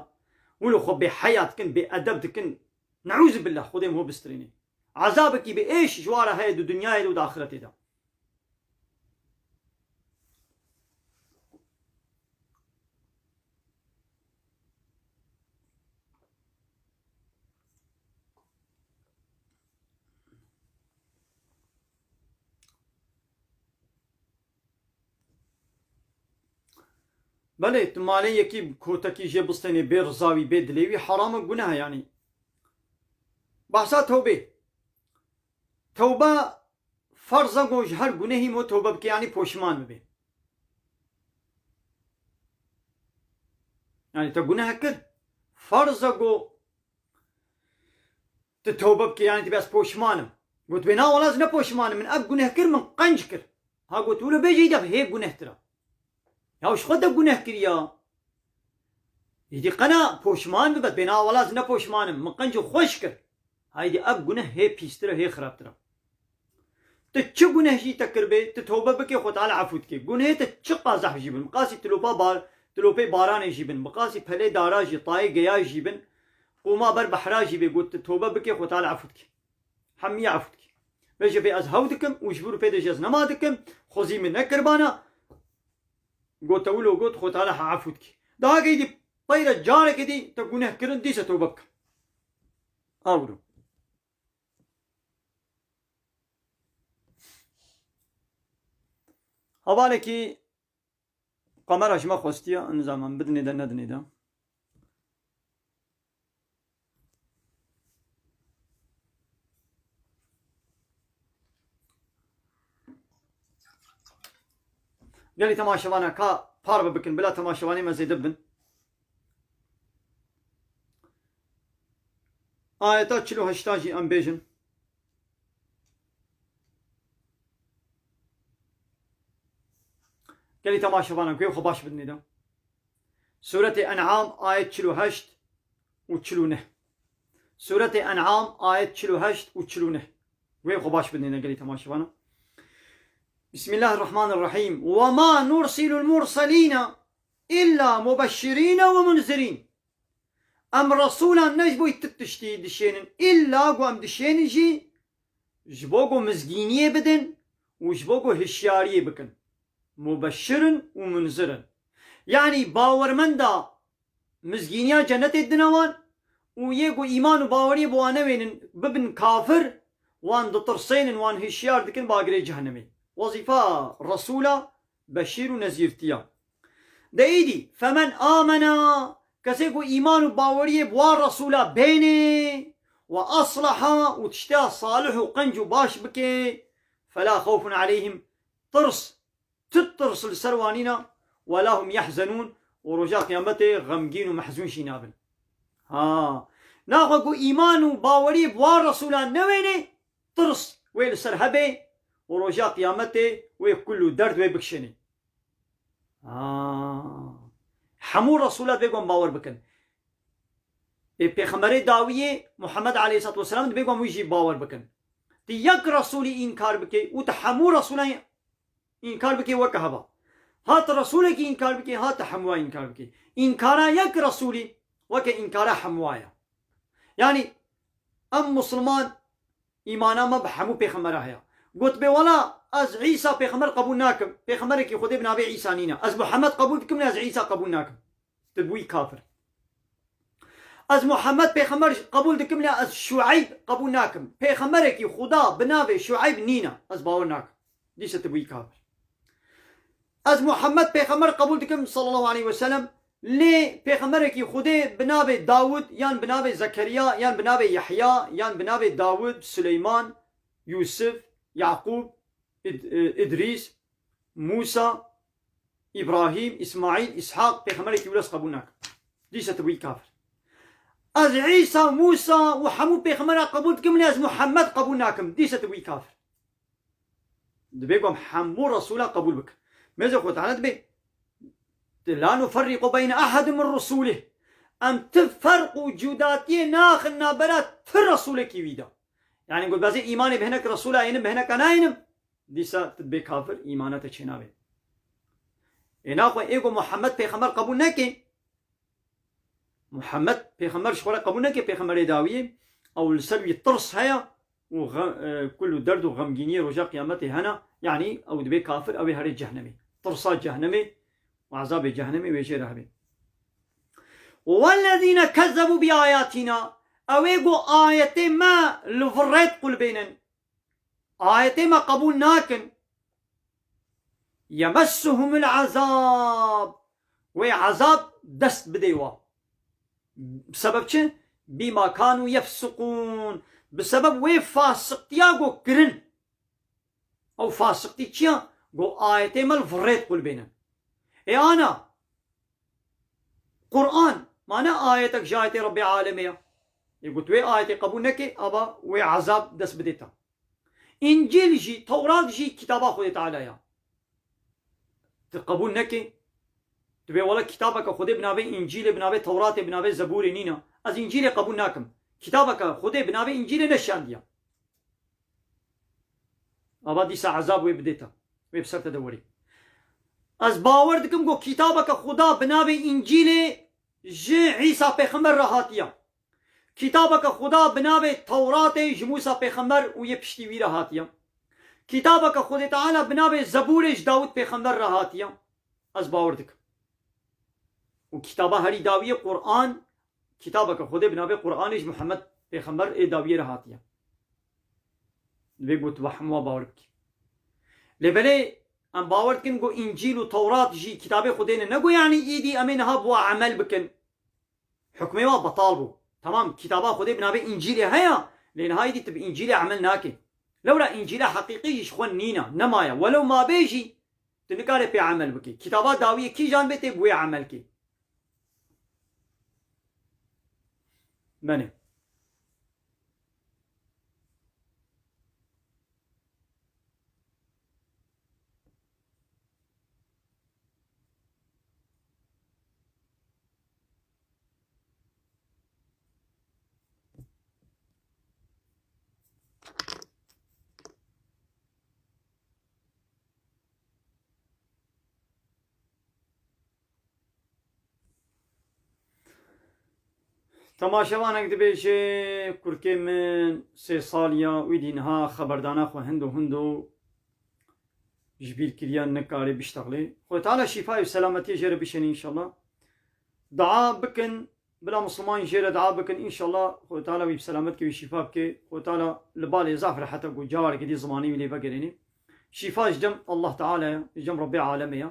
wilo xwe bêheya dikin, bêedeb dikin. Neûzubillah, Xwedê min ho bistirînê. Ezabekî bi êş ji wan re heye di dinyayê de û di axiretê de. Belê, tu malê yekî kotekî jê bistênê bê riza wî, bê dilê wî, heram e, guneh e yanî. Behsa tewbê. Tewbe ferz e ku ji her gunehî mo tewbe bike, yanî poşiman bibe. Yanî te guneh kir, ferz e ku tu tewbe bike, yanî tu bê ez poşiman im. Got bê na wela ez ne poşiman im, min ev guneh kir, min qenc kir. Ha got wilo bêje îdî hê gunehtir e. Ya ji xwe de guneh kiriya. Îdî qena poşman bibe, bê na wela ez ne poşman im, min qenc û xweş kir. Haydî ev guneh hê pîstir e, hê xirabtir e. Ti çi guneh jî te kiribê, ti tobe bikê, Xwe Teala efû dikê. Gunehê te çiqas zehf jî bin, bi qasî tilopa bar, tilopê baranê jî bin, bi qasî pelê dara jî, tayê geya jî bin, qûma ber behra jî bê, got ti tobe bikê, Xwe Teala efû dikê. Hemî efû dikê. Vê jî bê ez hew dikim û ji vir û pê de jî ez nema dikim, xwezî min nekiribana. Got te wilo got, Xwe Teala he efû dikê. Daha geydî peyre carekê dî te guneh kirin, dîse tobe bike. Awro. Hevalekî kamera ji me xwestiye, nizanim bidinê de nedinê de. Gelî temaşevana ka parve bikin, bila temaşevanê me zêde bin. Ayeta çil û heşta jî em bêjin. Gelî temaşevana, guhê xwe baş bidinê de. Sûretê En'am, ayet çil û heşt û çil û neh. Sûretê En'am, ayet çil û heşt û çil û neh. Guhê xwe baş bidinê de, gelî temaşevana. Bismillahirrahmanirrahîm. Ve ma nursilul murselîne illa mubeşşirîne ve munzirîn. Em resûlan ne ji bo tu tiştî dişênin, îlla ku em dişênin jî ji bo ku mizgîniyê bidin û ji bo ku hişyariyê bikin. Mubeşşir in û munzir in. Yanî bawermenda mizgîniya cenetê didine wan û yê ku îman û baweriyê bi wan newênin, bibin kafir, wan ditirsênin, wan hişyar dikin bi agirê cehennemê. Wezîfa resûla beşîr û nezîrtiya. De îdî, femen amena, kesê ku îman û baweriyê bi wan resûla bênê, we aslaha û tişteya salih û qenc û baş bikê, fela xewfun aleyhim, tirs, tu tirs li ser wan nîne, we la hum yehzenûn, û roja qiyametê xemgîn û mehzûn jî nabin. Ha, naxwe ku îman û baweriyê bi wan resûla newênê, tirs wê li ser hebe û roja qiyametê wê kul û derd wê bikişênê. Aa. Hemû resûla divê ku em bawer bikin. Ê pêxemberê dawiyê Muhammed aleyhissalatu vesselam divê ku em wî jî bawer bikin. Tu yek resûlî înkar bikê û tu hemû resûlan înkar bikê weke heva. Ha tu resûlekî înkar bikê, ha tu hemûa înkar bikê. Înkara yek resûlî weke înkara hemûa ye. Yanî em Musulman, îmana me bi hemû pêxembera heye. Gotibê, wela ez Îsa pêxember qebûl nakim. Pêxemberekî Xwedê bi navê Îsa nîne. Ez Muhammed qebûl dikim, lê ez Îsa qebûl nakim. Tu bûyî kafir. Ez Muhammed pêxember qebûl dikim, lê ez Şueyb qebûl nakim. Pêxemberekî Xuda bi navê Şueyb nîne. Ez bawer nakim. Dîsa tu bûyî kafir. Ez Muhammed pêxember qebûl dikim, sallallahu aleyhi ve sellem, lê pêxemberekî Xwedê bi navê Dawud, yan bi navê Zekeriya, yan bi navê Yehya, yan bi navê Dawud, Suleyman, Yusuf, Yaqûb, Id-, e, Idrîs, Mûsa, Îbrahîm, Îsmaîl, Îshaq, pêxemberekî wilo ez qebûl nakim. Dîsa tu bûyî kafir. Ez Îsa, Mûsa û hemû pêxembera qebûl dikim, lê ez Muhammed qebûl nakim. Dîsa tu bûyî kafir. Dibê ku em hemû resûla qebûl bikin. Mêze Xwe Teala dibê, "La nuferriqu beyne ehadin min rusulih." Em ti ferq û cudatiyê naxin nabera ti resûlekî wî de. Yanî ku dibêjê îmanê bi hinek resûla ênim, bi hineka nayênim, dîsa tu dibê kafir, îmana te çênabê. Ê naxwe ê ku Muhammed pêxember qebûl neke, Muhammed pêxember ji xwe re qebûl neke, pêxemberê dawiyê, ew li ser wî tirs heye û xe-, e, kul û derd û xemgîniyê roja qiyametê hene, yanî ew dibê kafir, ew ê herê cehnemê. Tirsa cehnemê û ezabê cehnemê wê jê re hebe. Wellezîne kezzebû bi ayatina, ew ê ku ayetê me li virê diqulbênin. Ayetê me qebûl nakin. Yemessuhumul azab. Wê azab dest bidê wa. Bi sebeb çi? Bîma kanu yefsiqûn. Bi sebeb wê fasiqtiya ku kirin. Ew fasiqtî çi ya? Ku ayetê me li virê diqulbênin. Ê ana, Quran, ma ne ayetek ji ayetê Rebbê alemê ya. Ê ku tu wê ayetê qebûl nekê, ava wê ezab dest bidê te. Încîl jî, Tewrat jî kitaba Xwedê Teala ya. Tu qebûl nekê, tu bê wele kitabeke Xwedê bi navê Încîlê, bi navê Tewratê, bi navê Zebûrê nîne. Ez Încîlê qebûl nakim. Kitabeke Xwedê bi navê Încîlê neşandiye. Ava dîsa ezab wê bidê te. Wê bi ser te de werî. Ez bawer dikim ku kitabeke Xuda bi navê Încîlê ji Îsa Pêxember re hatiye. Kitabeke Xuda bi navê Tewratê ji Mûsa Pêxember û yê piştî wî re hatiye. Kitabeke Xwedê Teala bi navê Zebûrê ji Dawid Pêxember re hatiye. Ez bawer dikim. Û kitaba herî dawiyê Quran, kitabeke Xwedê bi navê Quranê ji Muhammed Pêxember ê dawiyê re hatiye. Divê ku tu bi hemû bawer bikî. Lê belê em bawer dikin ku Încîl û Tewrat jî kitabê Xwedê ne. Ne ku yanî îdî em ê niha bi wa emel bikin. Hukmê wa betal bû. Tamam, kitaba Xwedê bi navê Încîlê heye, lê niha îdî tu bi Încîlê emel nakê. Lewra Încîla heqîqî jî ji xwe nîne, nemaye. Welew mabe jî, tu nikarê pê emel bikî. Kitaba dawiyê kîjan bê tê bi wê emel kê. Benê. Temaşevanek dibêje, kurkê min sê sal ya, wî dî niha xeberdana xwe hindo hindo ji bîr kiriye, nikare biştexlê. Xwedê Teala şîfa û selametiyê jê re bişêne înşallah. Dua bikin, bila Misliman jê re dua bikin, înşallah Xwedê Teala wî bi selamet ke, wî şîfa bike. Xwedê Teala li balê zaf rehete ku carekê dî zimanê wî lê vegerêne. Şîfa ji cem Allah Teala ye, ji cem Rebbê Alemê ye.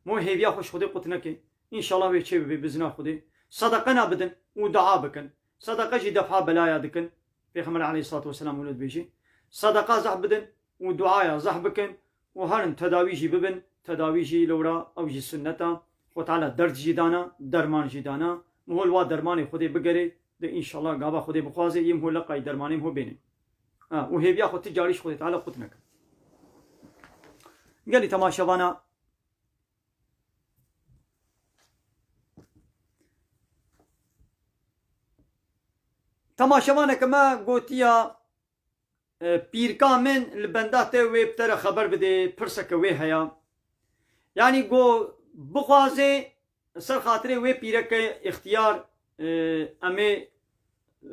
Mo hêviya xwe ji Xwedê qut neke. Înşallah wê çê bibe bi izna Xwedê. Sedeqe na bidin û dua bikin. Sedeqe jî defa belaya dikin. Pêxember aleyhissalatu vesselam wilo dibêjî. Sedeqa zehf bidin û duaya zehf bikin û herin tedawî jî bibin. Tedawî jî lewra ew jî sunneta. Xwe Teala derd jî dana, derman jî dana. Mihol wa dermanê Xwedê bigerê de înşallah gava Xwedê bixwaze yê mihol leqayî dermanê miho bêne. Ha, û hêviya xwe ti carî ji Xwedê Teala qut neke. Gelî temaşevana Temaşevaneke me gotiya, e, pîrka min li benda te wê bi te re xeber bidê, pirseke wê heya. Yanî go bixwaze ser xatirê wê pîreke îxtiyar, e, em ê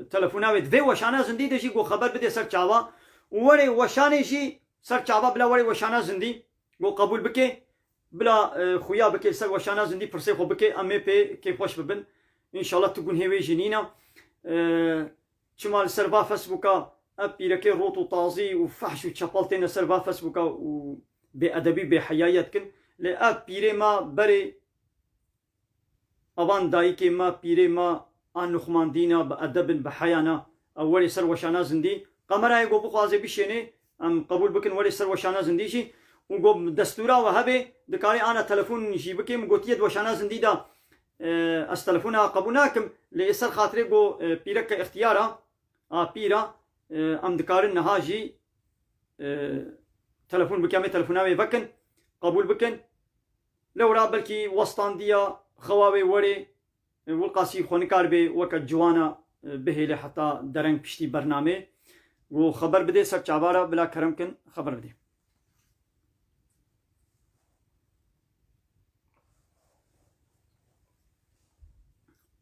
telefona wê di vê weşana zindî de jî go xeber bidê ser çava û werê weşanê jî ser çava bila werê weşana zindî go qebûl bike, bila, e, xuya bike li ser weşana zindî pirsê xwe bike, em ê pê kêfxweş bibin. Înşallah tu gunhê wê jî nîne. E, çima li ser va Facebooka ev pîrekê rot û tazî û fehş û çepel têne ser va Facebooka û bêedebî, bêheyayî dikin. Lê ev pîrê me berê Evan dayikê me, pîrê me, a nuxmandîna bi edeb in, bi heya ne. Ew werê ser weşana zindî. Kamerayê go bixwaze bişênê, em qebûl bikin, werê ser weşana zindî jî. Û go destûra we hebe, dikarê ana telefon jî bikê, min gotiye di weşana zindî de, e, ez telefona qebûl nakim, lê ê ser xatirê go, e, pîreke îxtiyar a, a pîr a, e, em dikarin niha jî, e, telefon bikin, em ê telefona wê vekin, qebûl bikin. Lewra belkî westandiya xewa wê werê, e, wilqasî xwe nikaribe weke ciwana, e, bihêle heta dereng piştî bernamê. Û xeber bidê ser çava re, bila kerem kin xeber bidê.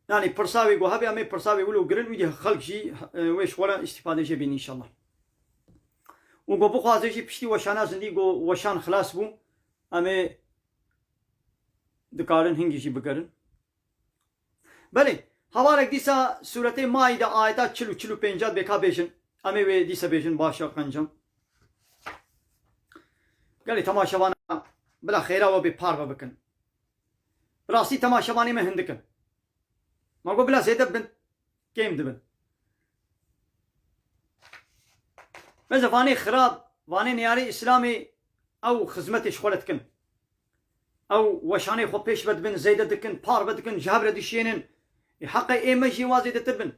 Yanî pirsa wê ku hebe, em ê pirsa wê wilo girin, wî dî xelk jî, e, wê ji xwe re îstîfade jê bîn înşallah. Û ku bixwaze jî piştî weşana zindî ku weşan xilas bû, em ê dikarin hingî jî bigerin. Belê, hevalek dîsa sûretê Maîde ayeta çil û çil û pênc bêka bêjin. Em ê wê dîsa bêjin, baş e qencan. Gelê temaşevana bila xêra we bê parve bikin. Bi rastî temaşevanê me hindik in. Ma got bila zêde bin, kêm dibin. Beze vanê xirab, vanê neyarê Îslamê ew xizmetê ji xwe re dikin. Ew weşanê xwe pêş ve dibin, zêde dikin, parve dikin, ji hev re dişiyênin. Ê heqê ê me jî wa zêdetir bin.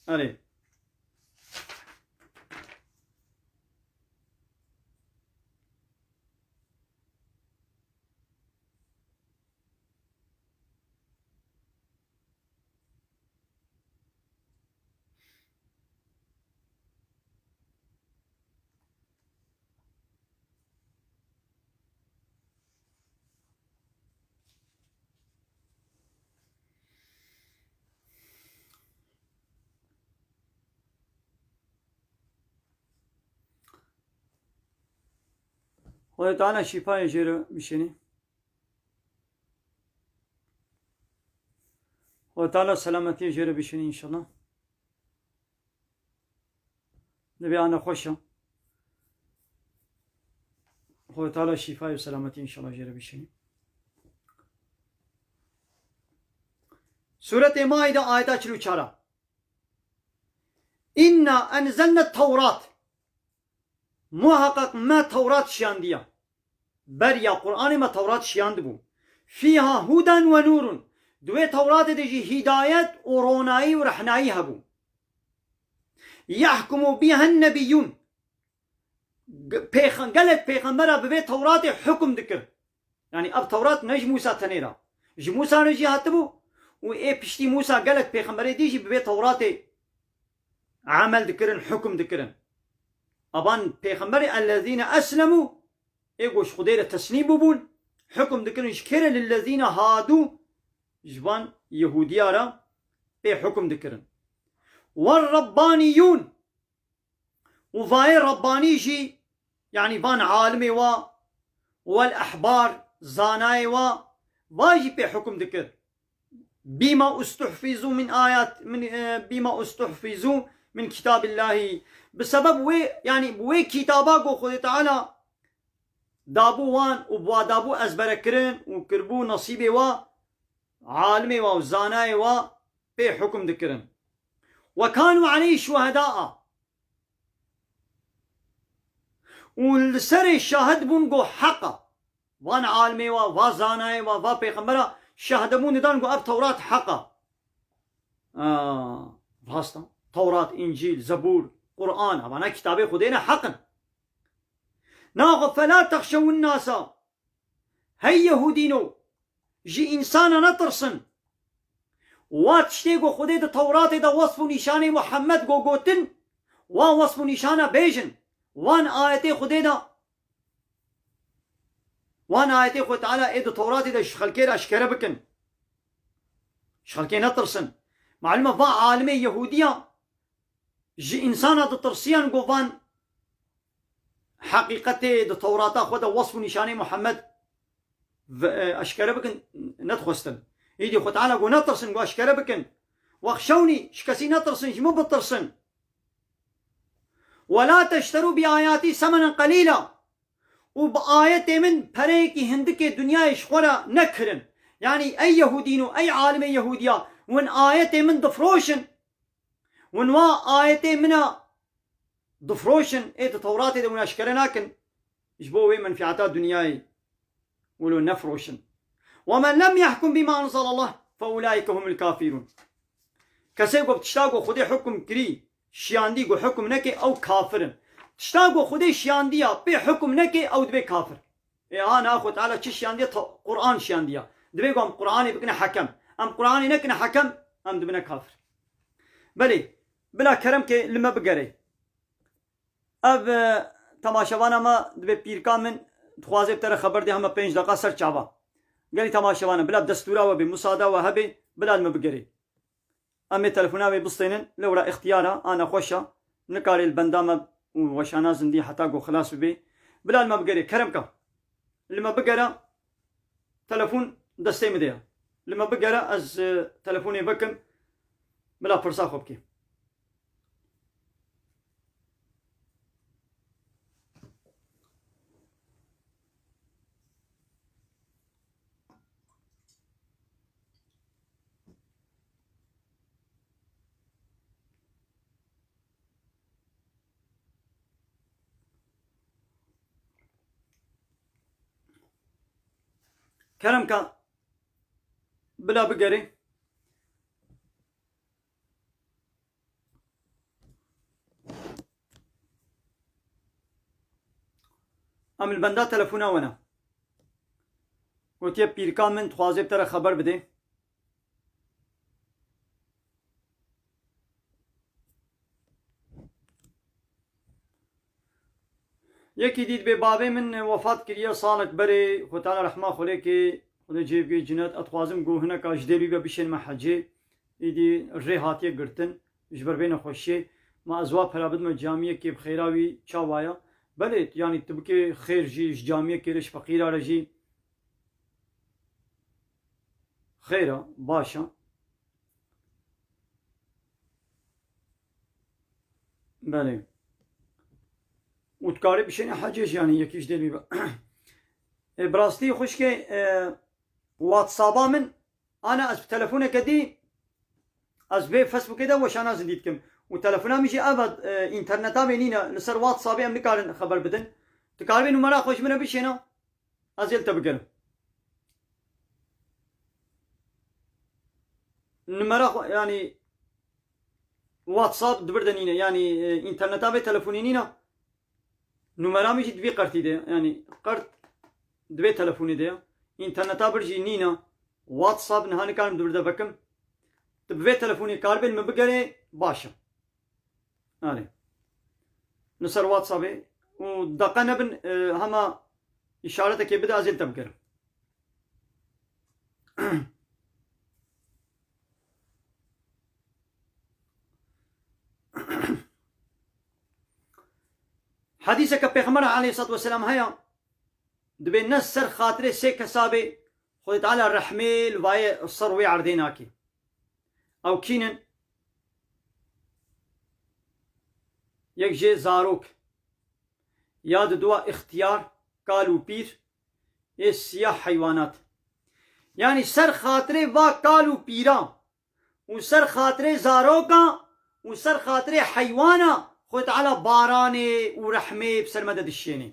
Erê. Xwedê Teala şîfayê jê re bişênî. Xwedê Teala selametiyê jê re bişênî înşallah. Divê ana xweş e. Xwedê Teala şîfayê û selametiyê înşallah jê re bişênî. Sûretê Maîde ayeta çil û çar a. Înna enzelne Tewrat. Muheqeq me Tewrat şiyandiye. Beriya Qur'anê me Tewrat şiyandibû. Fîha huden ve nûrun. Di wê Tewratê de jî hîdayet û ronayî û rehnayî hebû. Yehkumu bihen nebiyyûn. Ge-, pêxe-, gelek pêxembera bi vê Tewratê hukum dikir. Yanî ev Tewrat ne ji Mûsa tenê re. Ji Mûsa re jî hatibû û ê piştî Mûsa gelek pêxemberê dî jî bi vê Tewratê emel dikirin, hukum dikirin. Evan pêxemberê ellezîne eslemû, ê ku ji Xwedê re teslîm bûbûn, hukum dikirin ji kê re? Lillezîne hadû, ji van Yehûdiya re pê hukum dikirin. Wer Rabbaniyûn, û vayê Rabbanî jî, yanî van alimê wa, wel ehbar, zanayê wa, va jî pê hukum dikir. Bîma ustuhfîzû min ayat, min, e, bîma ustuhfîzû min kitâbillahî. Bi sebeb wê, yanî bi wê kitaba ku Xwedê Teala dabû wan û bi wa dabû ezberekirin û kiribû nesîbê wa, alimê wa û zanayê wa pê hukum dikirin. Ve kanu aleyhi şuhedaa. Û li serê şahid bûn ku heq e. Van alimê wa, va zanayê wa, va pêxembera şahide bûn didan ku ev Tewrat heq e. Aa, rast e. Tewrat, Încîl, Zebûr, Quran, evana kitabê Xwedê ne, heq in. Naxwe, fela texşewin nasa. Hey Yehûdîno, ji însana netirsin. Wa tiştê ku Xwedê di Tewratê de wesf û nîşanê Muhammed go gotin, wa wesf û nîşana bêjin. Wan ayetê Xwedê de, wan ayetê Xwedê Teala ê di Tewratê de ji xelkê re eşkere bikin. Ji xelkê netirsin. Malum e, va alimê Yehûdiya ji însana ditirsiyan, go van heqîqetê di Tewrata xwe de wesf û nîşanê Muhammed ve-, e, eşkere bikin, nedixwestin. Îdî Xwe Teala go netirsin, go eşkere bikin. Wext şewnî ji kesî netirsin, ji min bitirsin. Ve la teşterû bi ayatî semenen qelîla. Û bi ayetê min pereyekî hindikê dinyayê ji xwe re nekirin. Yanî ey Yehûdîn û ey alimê Yehûdiya, win ayetê min difroşin, win wa ayetê min a difroşin, ê di Tewratê de win eşkere nakin, ji bo wê menfîeta dinyayê wilo nefroşin. Ve men lem yahkum bima enzelallah fe ulaike humul kafirun. Kesê ku bi tişta ku Xwedê hukum kirî, şiyandî ku hukum neke, ew kafir in. Tişta ku Xwedê şiyandiya pê hukum neke, ew dibe kafir. Ê, ha, na Xwe Teala çi şiyandiye? Ta-, Quran şiyandiye. Dibe ku em Quranê bikine hekem. Em Quranê nekine hekem, em dibine kafir. Belê, bila kerem ke li me bigere. Ev, e, temaşevana me dibe pîrka min dixwaze bi te re xeber de heme pênc deqa ser çava. Gelî temaşevana, bila destûra we bê, musada we hebe, bila li me bigere. Em ê telefona wê bistênin, lewra îxtiyar e, a nexweş e, nikare li benda me û weşana zindî heta ku xilas bibe. Bila li me bigere, kerem ke. Li me bigere, telefon destê min de ye. Li me bigere, ez, e, telefonê vekim, bila pirsa xwe bikê. Kerem ke bila bigerê. Em li benda telefona we ne. Gotiye pîrika min dixwaze bi te re xeber bide. Yekî dît bê bavê min wefat kiriye salek berê, Xwe Teala rehma xwe lê ke, Xwedê cê bigê cinet, ez dixwazim ku hineka ji dêrî ve bişên me hecê, îdî rê hatiye girtin, ji ber vê nexweşiyê, ma ez wa pera bidime camiyekê bi xêra wî çawa ye, Belê, yanî tu bikê xêr jî, ji camiyekê re, ji feqîra re jî xêr e, baş e. Belê. Û dikarî bişêne hecê jî, yanî yekî ji dê bîbe. E, bi rastî xwişkê, e, WhatsApp-a min, ana ez bi telefoneke dî, ez vê Facebookê de weşana zindî dikim. Û telefona min jî ev e, interneta wê nîne, li ser WhatsApp-ê em nikarin xeber bidin. Dikaribê numera xwe ji min re bişêne, ez ê li te bigerim. Numera xwe, yanî WhatsApp di vir de nîne, yanî, e, interneta vê telefonê nîne. Numera min jî di vê qertî de ye. Yanî qert di vê telefonê de ye. Înterneta vir jî nîne. WhatsApp niha nikarim di vir de vekim. Tu bi vê telefonê karibê li min bigerê, baş e. Erê. Li ser WhatsAppê û deqe nebin, e, hema îşaretekê bide, ez ê li te bigerim. Hedîseke Pêxember aleyhissalatu vesselam heye, dibê ne ser xatirê sê kesa bê, Xwedê Teala rehmê li vayê ser wê erdê nake. Ew kî nin? Yek jê zarok, ya di dua îxtiyar, kal û pîr, ê siyah heywanat. Yanî ser xatirê va kal û pîran û ser xatirê zaroka û ser xatirê heywana Xwedê Teala baranê û rehmê bi ser me de dişênê.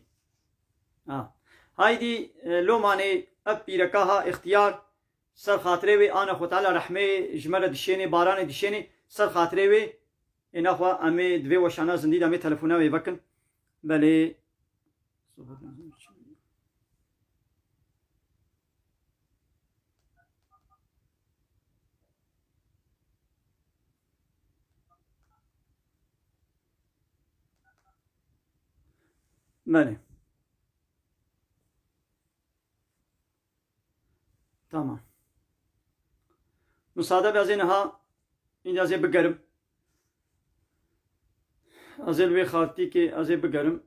Ha. Haydî, e, lomanê ev pîreka ha îxtiyar, ser xatirê wê ana Xwedê Teala rehmê ji me re dişênê, baranê dişênê, ser xatirê wê. Ê naxwe em ê di vê weşana zindî de em ê telefona wê vekin. Belê. Belê. Tamam. Musade be, ez ê niha, îndî ez ê bigerim. Ez ê li wê xaltîkê, ez ê bigerim.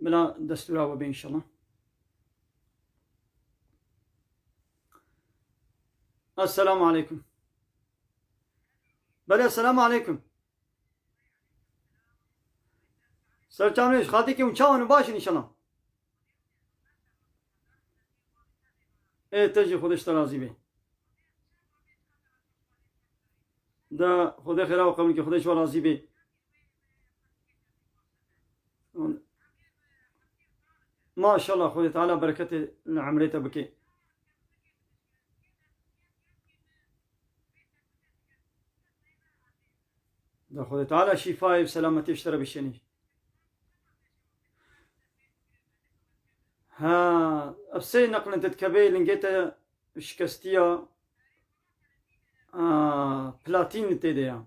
Bila destûra we bê înşallah. Esselamu aleykum. Belê, esselamu aleykum. Ser çavên, xaltîkê hûn çawan in, baş in înşallah. Ê, te jî Xwedê ji te razî bê. De Xwedê xêra we qebûl ke, Xwedê ji we razî bê. Maşallah, Xwedê Teala bereketê li emrê te bike. Da Xwedê Teala şîfayê û selametiyê ji te re bişênî. Ha, ev sê neqlin te dikeve, lingê te şikestiya, a, platîn tê de ya.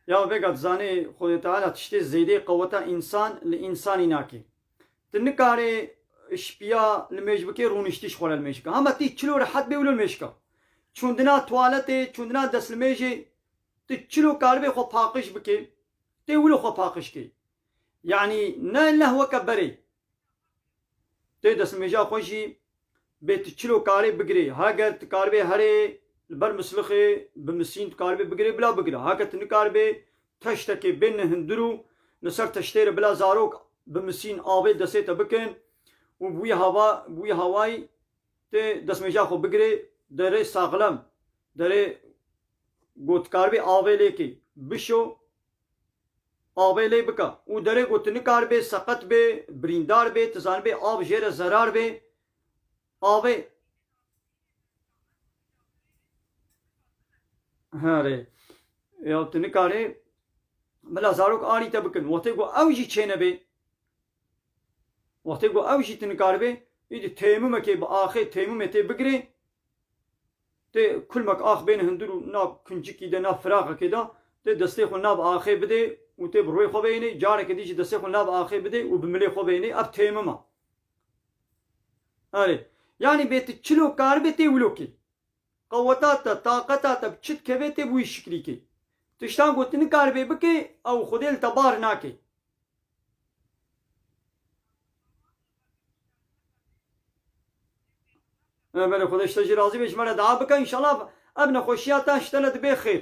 Ya vêga dizanê Xwedê Teala tiştê zêdê qeweta însan li însanî nake. Tu nikarê şpiya limêj bikê, rûniştî ji xwe re limêj bike. Hema tî çilo rehet bê wilo limêj ke. Çûndina tuwaletê, çûndina destlimêjê, tu çilo karibê xwe paqij bikê, tê wilo xwe paqij kê. Yanî ne leh weke berê. Tê destmêja xwe jî bê tu çilo karê bigirê. Heger tu karibê herê li ber mislixê bi misîn tu karibê bigirê, bila bigire. Heger tu nikaribê teştekê bêne hundir û li ser teştê re bila zarok bi misîn avê destê te bikin û bi wî hava, bi wî hawayî tê destmêja xwe bigirê, derê saxlem, derê ku tu karibê avê lêkê bişo, avê lê bike. Û derê ku tu nikaribê seqet bê, birîndar bê, tu zanibê av jê re zerar bê, avê. Herê. Ya tu nikarê bila zarok alî te bikin. Wextê ku ew jî çênebê, wextê ku ew jî tu nikaribê, îdî têmumekê bi axê, têmumê tê bigirê, tê kulmek ax bêne hundir û nav kuncikî de, nav firaxekê de, tê destê xwe nav axê bidê û tê bi rûyê xwe bênê, carekê dî jî destê xwe nav axê bidê û bi milê xwe bênê, ev têmum e. Erê. Yanî bê tu çilo karibê tê wilo kê. Qeweta te, taqeta te bi çi dikeve tê bi wî şiklî kê. Tiştan ku tu nikaribê bikê, ew Xwedê li te bar nake. E, belê, Xwedê ji te jî razî be, ji me re dua bike, înşallah ev nexweşiya te ji te re dibe xêr.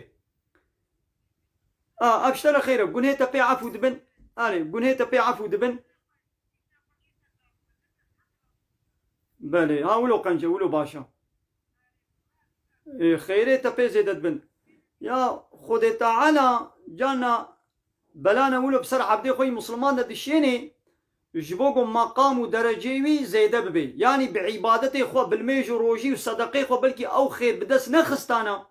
A, ev ji te re xêr e, gunhê te pê efû dibin. Erê, gunhê te pê efû dibin. Belê, ha, wilo qenc e, wilo baş e. Ê, xêrê te pê zêde dibin. Ya Xwedê Teala carna belane wilo bi ser ebdê xwe yî Misliman de dişênê, ji bo ku meqam û dereceyê wî zêde bibe. Yanî bi îbadetê xwe, bi nimêj û rojî û sedeqê xwe belkî ew xêr bi dest nexistana.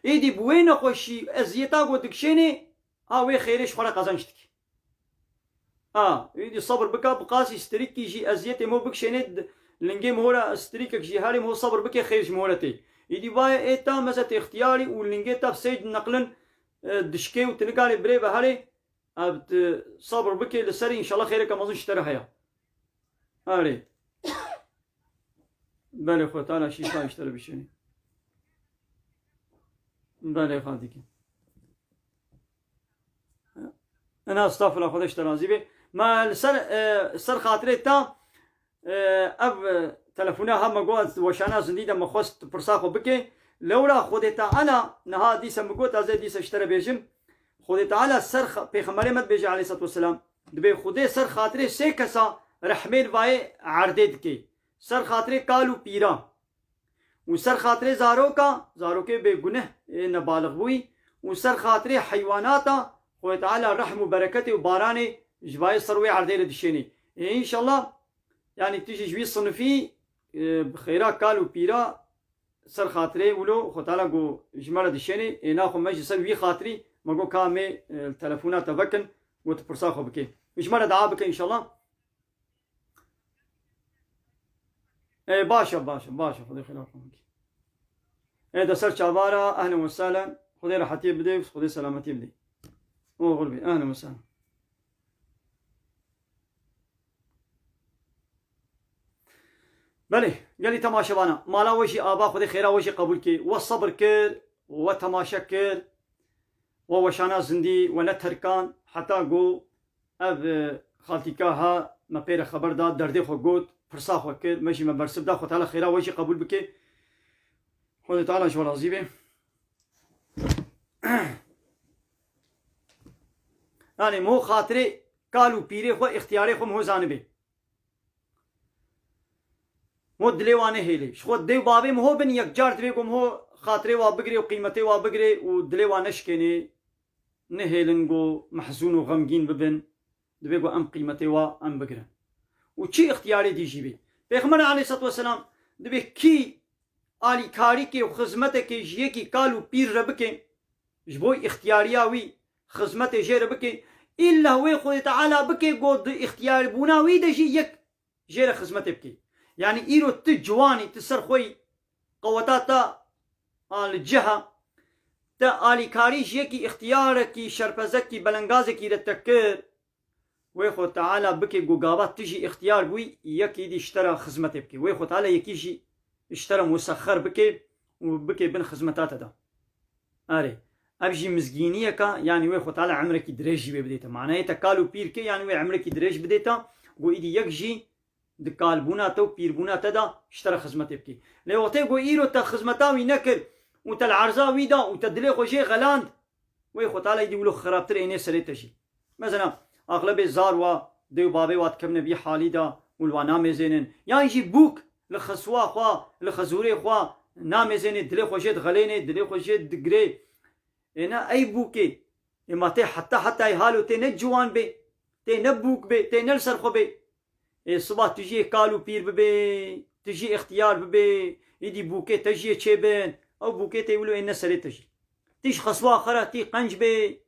Êdî bi wê nexweşî, eziyeta ku dikişênê, ha wê xêrê ji xwe re qezenc dikî. Ha, êdî sebir bike, bi qasî strîkî jî eziyetê min bikişênê, d-, lingê min hora strîkek jî herê min sebir bike, xêr ji min re tê. Êdî vaye ê ta mesela tê ixtiyarî û lingê te sê neqlin, e, dişkê û tu nikarê birê ve herê, ev tu sebir bike li serê, înşallah xêreke mezin ji te re heye. Erê. Belê, Xwedê Teala şîfa ji te re bişênê. Belê, xaltîkî. Ena estağfurullah, Xwedê ji te razî be. Me li ser, e, ser xatirê te, e, ev, e, telefona ha me got, weşana zindî de me xwest pirsa xwe bike. Lewra Xwedê Teala niha dîse me got, ez ê dîse ji te re bêjim. Xwedê Teala ser xa-, Pêxemberê me dibêje aleyhissalatu vesselam, dibê Xwedê ser xatirê sê kesa rehmê li vayê erdê dike. Ser xatirê kal û pîra. Û ser xatirê zaroka, zarokê bêguneh, ê nebalixbûyî, û ser xatirê heywanata, Xwedê Teala rehm û bereketê û baranê ji bayê ser wê erdê re dişênê. Ê, înşallah, yanî tu jî ji wî sinifî, e, bi xêra kal û pîra ser xatirê wilo Xwedê Teala ku ji me re dişênê, ê naxwe me ji ser wî xatirî, me got ka em ê, e, telefona te vekin, got pirsa xwe bike. Ji me re dua bike înşallah. Ê, baş e, baş e, baş e. Xwedê xêra xwe bike. Ê, de ser çavara, ehlen ve sehlen. Xwedê rehetiyê bide, Xwedê selametiyê bide. Oxir bê, ehlen ve sehlen. Belê, gelî temaşevana. Mala we jî aba, Xwedê xêra we jî qebûl kê. We sebir kir, we temaşe kir, we weşana zindî, we neterkan, heta ku Ev, e, xaltîka ha me pê re xeber da, derdê xwe got, pirsa xwe kir, me jî me bersiv da, Xwedê Teala xêra we jî qebûl bike. Xwedê Teala ji we razî be. Yanî mo xatirê kal û pîrê xwe, ixtiyarê xwe mo zanibê. Mo dilê wa nehêlê. Ji xwe dê û bavê mo bin yekcar divê ku mo xatirê wa bigirê û qîmetê wa bigirê û dilê wa neşkênê. Nehêlin ku mehzûn û xemgîn bibin, divê ku em qîmetê wa em bigirin. Û çi ixtiyarê dî jî bê. Pêxember aleyhisselatu vesselam divê kî alîkarîkê û xizmetekê ji yekî kal û pîr re bike, ji bo ixtiyariya wî xizmetê jê re bike, îlla wê Xwedê Teala bike ku di ixtiyarbûna wî de jî yek jê re xizmetê bikî. Yanî îro tu ciwanî, tu ser xwe yî, qeweta te a li cih e, te alîkarî ji yekî ixtiyarekî, şerpezekî, belengazekî re te kir, wê Xwe Teala bike ku gava tu jî ixtiyar bûyî, yekî dî ji te re xizmetê bike. Wê Xwe Teala yekî jî ji te re musexxer bike û bike bin xizmeta te de. Erê. Ev jî mizgîniyeka, yanî wê Xwe Teala emrekî dirêj jî wê bidête. Manayê te kal û pîr ke, yanî wê emrekî dirêj bidête, ku îdî yek jî di kalbûna te û pîrbûna te de ji te re xizmetê bike. Lê wextê ku îro te xizmeta wî nekir û te li erza wî da û te dilê xwe jê xeland, wê Xwe Teala îdî wilo xirabtir ênê serê te jî. Mesela, axlebê zar wa, dê û bavê wa dikevine vî halî de û li wa namêzênin. Yan jî bûk li xeswa xwe, li xezûrê xwe namêzênê, dilê xwe jê dixelênê, dilê xwe jê digirê. Ê ne ey bûkê. Ê ma tê heta hetayê halo tê ne ciwan bê, tê ne bûk bê, tê ne li ser xwe bê. Ê siba tu jî yê kal û pîr bibê, tu jî ixtiyar bibê, îdî bûkê te jî yê çêbin. Ew bûkê tê wilo ê ne serê te jî. Tî ji xeswa xwe re tî qenc bê,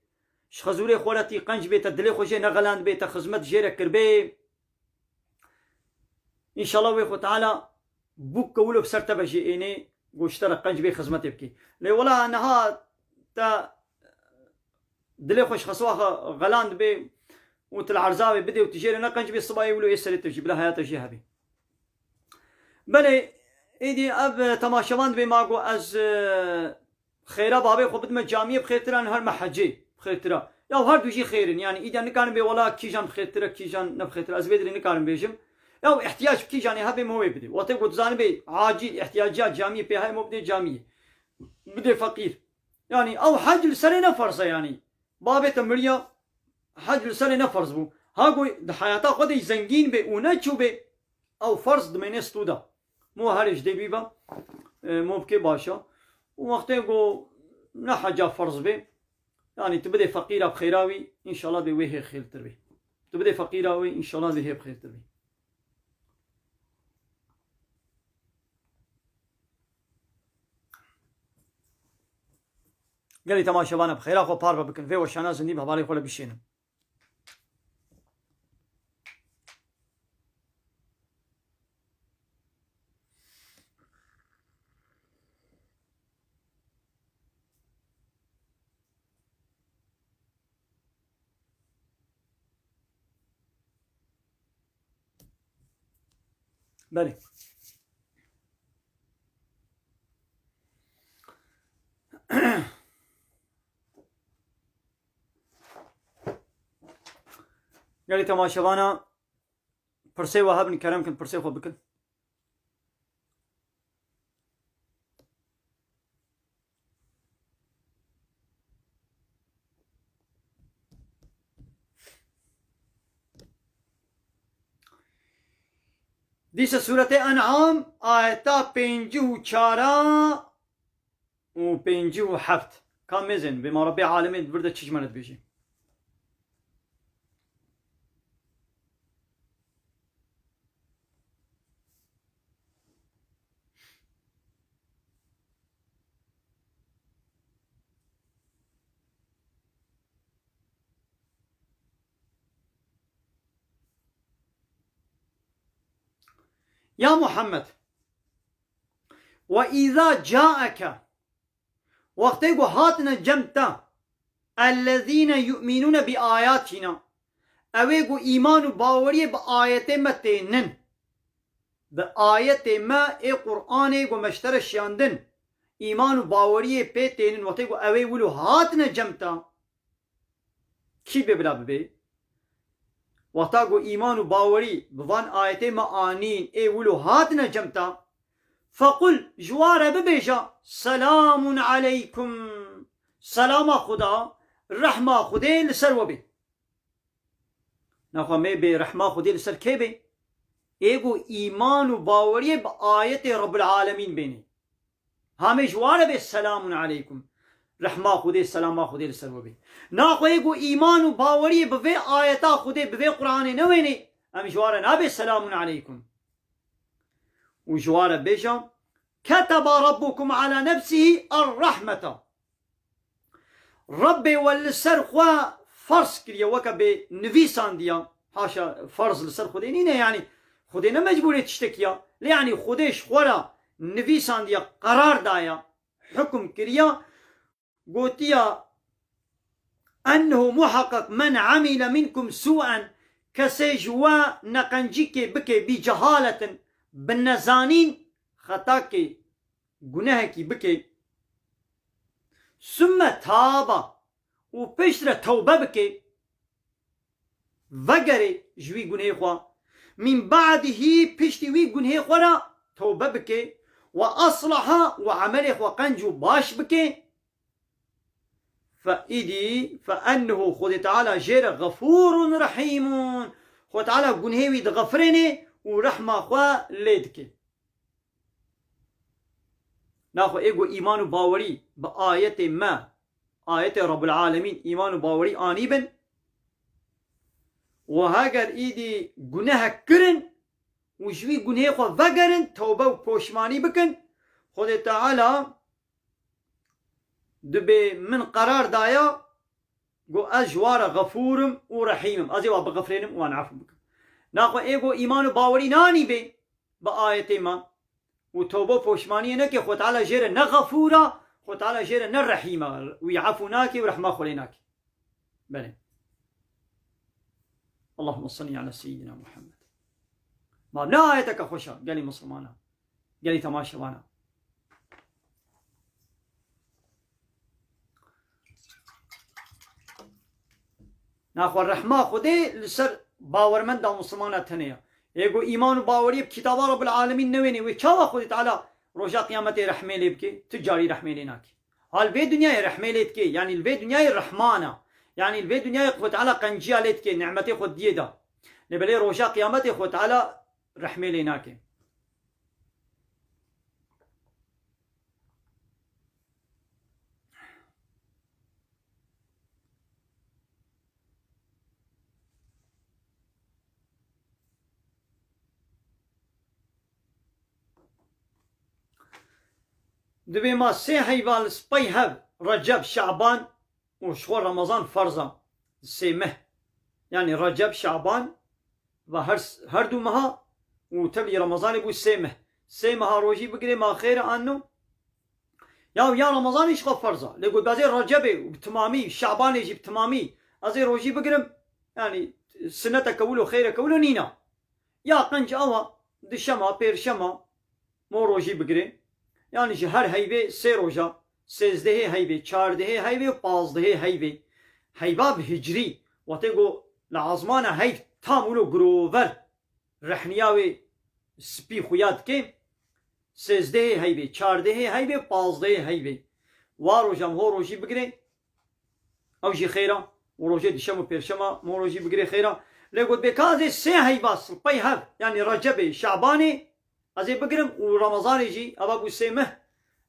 ji xezûrê xwe re tî qenc bê, te dilê xwe jê nexeland bê, te xizmet jê re kiribê. Înşallah wê Xwe Teala bûk ke wilo bi ser te ve jê ênê, ku ji te re qenc bê xizmetê bikê. Lê wela niha te dilê xwe ji xeswa xwe xeland bê û tu li erza wê bidê û tu jê re ne qenc bê, sibayê wilo ê serê te jî bila heyata jê hebê. Belê, êdî ev, e, temaşevan dibê ma ku ez, e, xêra bavê xwe bidime camiyê bi xêrtir an her me hecê bi xêrtir a. Ya her du jî xêr in, yanî îdî nikarin bê wela kîjan bi xêrtir e, kîjan ne bi xêrtir e. Ez vê dirê nikarim bêjim. Ew ihtiyac kîjanê hebe mo wê bidê. Wextê ku tu zanibê acîl ihtiyaciya camiyê pê heye mo bidê camiyê. Bidê feqîr. Yanî ew hec li serê ne ferz e yanî. Babê te miriya hec li serê ne ferz bû. Ha ku di heyata xwe de zengîn bê û neçûbê, ew ferz dimêne stûda. Mo herê ji dê bîbe, e, mo bikê baş e. Û wextê ku ne heca ferz bê, yanî tu bidê feqîra bi xêra wî, înşallah dê wê hê xêrtir bê. Tu bidê feqîra wê, înşallah dê hê bi xêrtir bê. Gelî temaşevana bi xêra xwe parve bikin. Vê weşana zindî bi hevalê xwe le bişênin. Belê. Gelî temaşevana pirsê we hebin, kerem kin pirsê xwe bikin. Dîsa Sûretê En'am, ayeta pêncî û çar a û pêncî û heft. Ka mêzên, bê ma Rebbê alemê di vir de çi ji me re dibêje? Ya Muhammed, وَإِذَا جَاءَكَ, wextê ku hatine cem te, اَلَّذ۪ينَ يُؤْمِنُونَ بِآيَاتِنَا, ew ê ku îman û baweriyê bi ayetê me tênin, bi ayetê me ê Qur'anê ku me ji te re şiyandin, îman û baweriyê pê tênin, wextê ku ew ê wilo hatine cem te, kî bê bila bibê? Wexta ku îman û bawerî bi van ayetê me anîn, ê wilo hatine cem te, fequl, ji wa re bibêje, selamun aleykum, selama Xuda, rehma Xudê li ser we bê. Naxwe mê bê rehma Xudê li ser kê bê? Ê ku îman û baweriyê bi ayetê Rebbul Alemîn bênê. Hamê ji wa re bê selamun aleykum. Rehma Xudê, selama Xudê li ser we bê. Naxwe ê ku îman û baweriyê bi vê ayeta Xudê, bi vê Qur'anê newênê, em ji wa re nabê selamun aleykum. Û ji wa re bêje, keteba Rabbukum ala nefsihî er-rahmeta. Rebbê we li ser xwe ferz kiriye, weke bê nivîsandiya. Haşa, ferz li ser Xwedê nîne, yanî Xwedê ne mecbûrê tiştekî ya. Lê yanî Xwedê ji xwe re nivîsandiya, qerar daya, hukm kiriya, gotiya, ennehu muheqeq men amîle minkum sû'en, kesê ji we neqencikê bike, bi cehaletin, bi nezanîn xetakê, gunehekî bike, summe taba, û piştre tewbe bike, vegere ji wî gunhê xwe, min ba'dihî, piştî wî gunhê xwe re tewbe bike, we aslaha, û emelê xwe qenc û baş bike, fe îdî, fe ennehu, Xwedê Teala jê re xefûrun rehîmun. Xwedê Teala gunhê wî dixefirêne û rehma xwe lê dike. Naxwe ê ku îman û bawerî bi ayetê me, ayetê Rabbul Alemîn, îman û bawerî anîbin, û heger îdî gunehek kirin û ji wî gunhê xwe vegerin, tewbe û poşmanî bikin, Xwedê Teala dibê min qerar daya, got, ez ji wa re xefûr im û rehîm im. Ez ê wa bixifrênim û wan efû bikim. Naxwe ê ku îman û bawerî nanî bê bi ayetê me û tewbe û poşmaniyê neke, Xwe Teala jê re ne xefûr a, Xwe Teala jê re ne rehîm a, wî efû nake û rehma Xwe lê nake. Belê. Allahümme salli ala seyyidina Muhammed. Ma ne ayeteke xweş a, gelî Mislimana. Gelî temaşevana. Naxwe rehma Xwedê li ser bawermenda Mislimana tenê ye. Ê ku îman û baweriyê bi kitaba Rabbil Alemîn newênê, wê çawa Xwedê Teala roja qiyametê rehmê lê bike? Tu carî rehmê lê nake. Ha li vê dinyayê rehmê lê dike, yanî li vê dinyayê rehman e. Yanî li vê dinyayê Xwedê Teala qenciya lê dike, nimetê xwe diyê da. Lê belê roja qiyametê Xwedê Teala rehmê lê nake. Divê ma sê heyva li pey hev, Receb, Şaban û ji xwe Remezan ferz a. Sê meh. Yanî Receb, Şaban ve her, her du meha û tevlî Remezanê bû sê meh. Sê meha rojî bigirê ma xêr e an no? Ya, ya Remezanê ji xwe ferz a. Lê got, "Ez ê Recebê û bi timamî, Şabanê jî bi timamî ez ê rojî bigirim." Yanî, sineteke wilo, xêreke wilo nîna. Ya qenc awa, dişema, pêrşema, mo rojî bigirê. Yanî ji her heyvê sê roja, sêzdehê heyvê, çardehê heyvê û pazdehê heyvê. Heyva bi hicrî, wextê ku li azmana heyv tam wilo girover rehniya wê spî xuya dike, sêzdehê heyvê, çardehê heyvê, pazdehê heyvê. Wa roja em ho rojî bigirê, ew jî xêr a. Û rojê dişem û pêrşema em ho rojî bigirê xêr a. Lê got bê ka ez ê sê heyva silpey hev, yanî Recebê, Şabanê, ez ê bigirim û Remezanê jî, eva bû sê meh,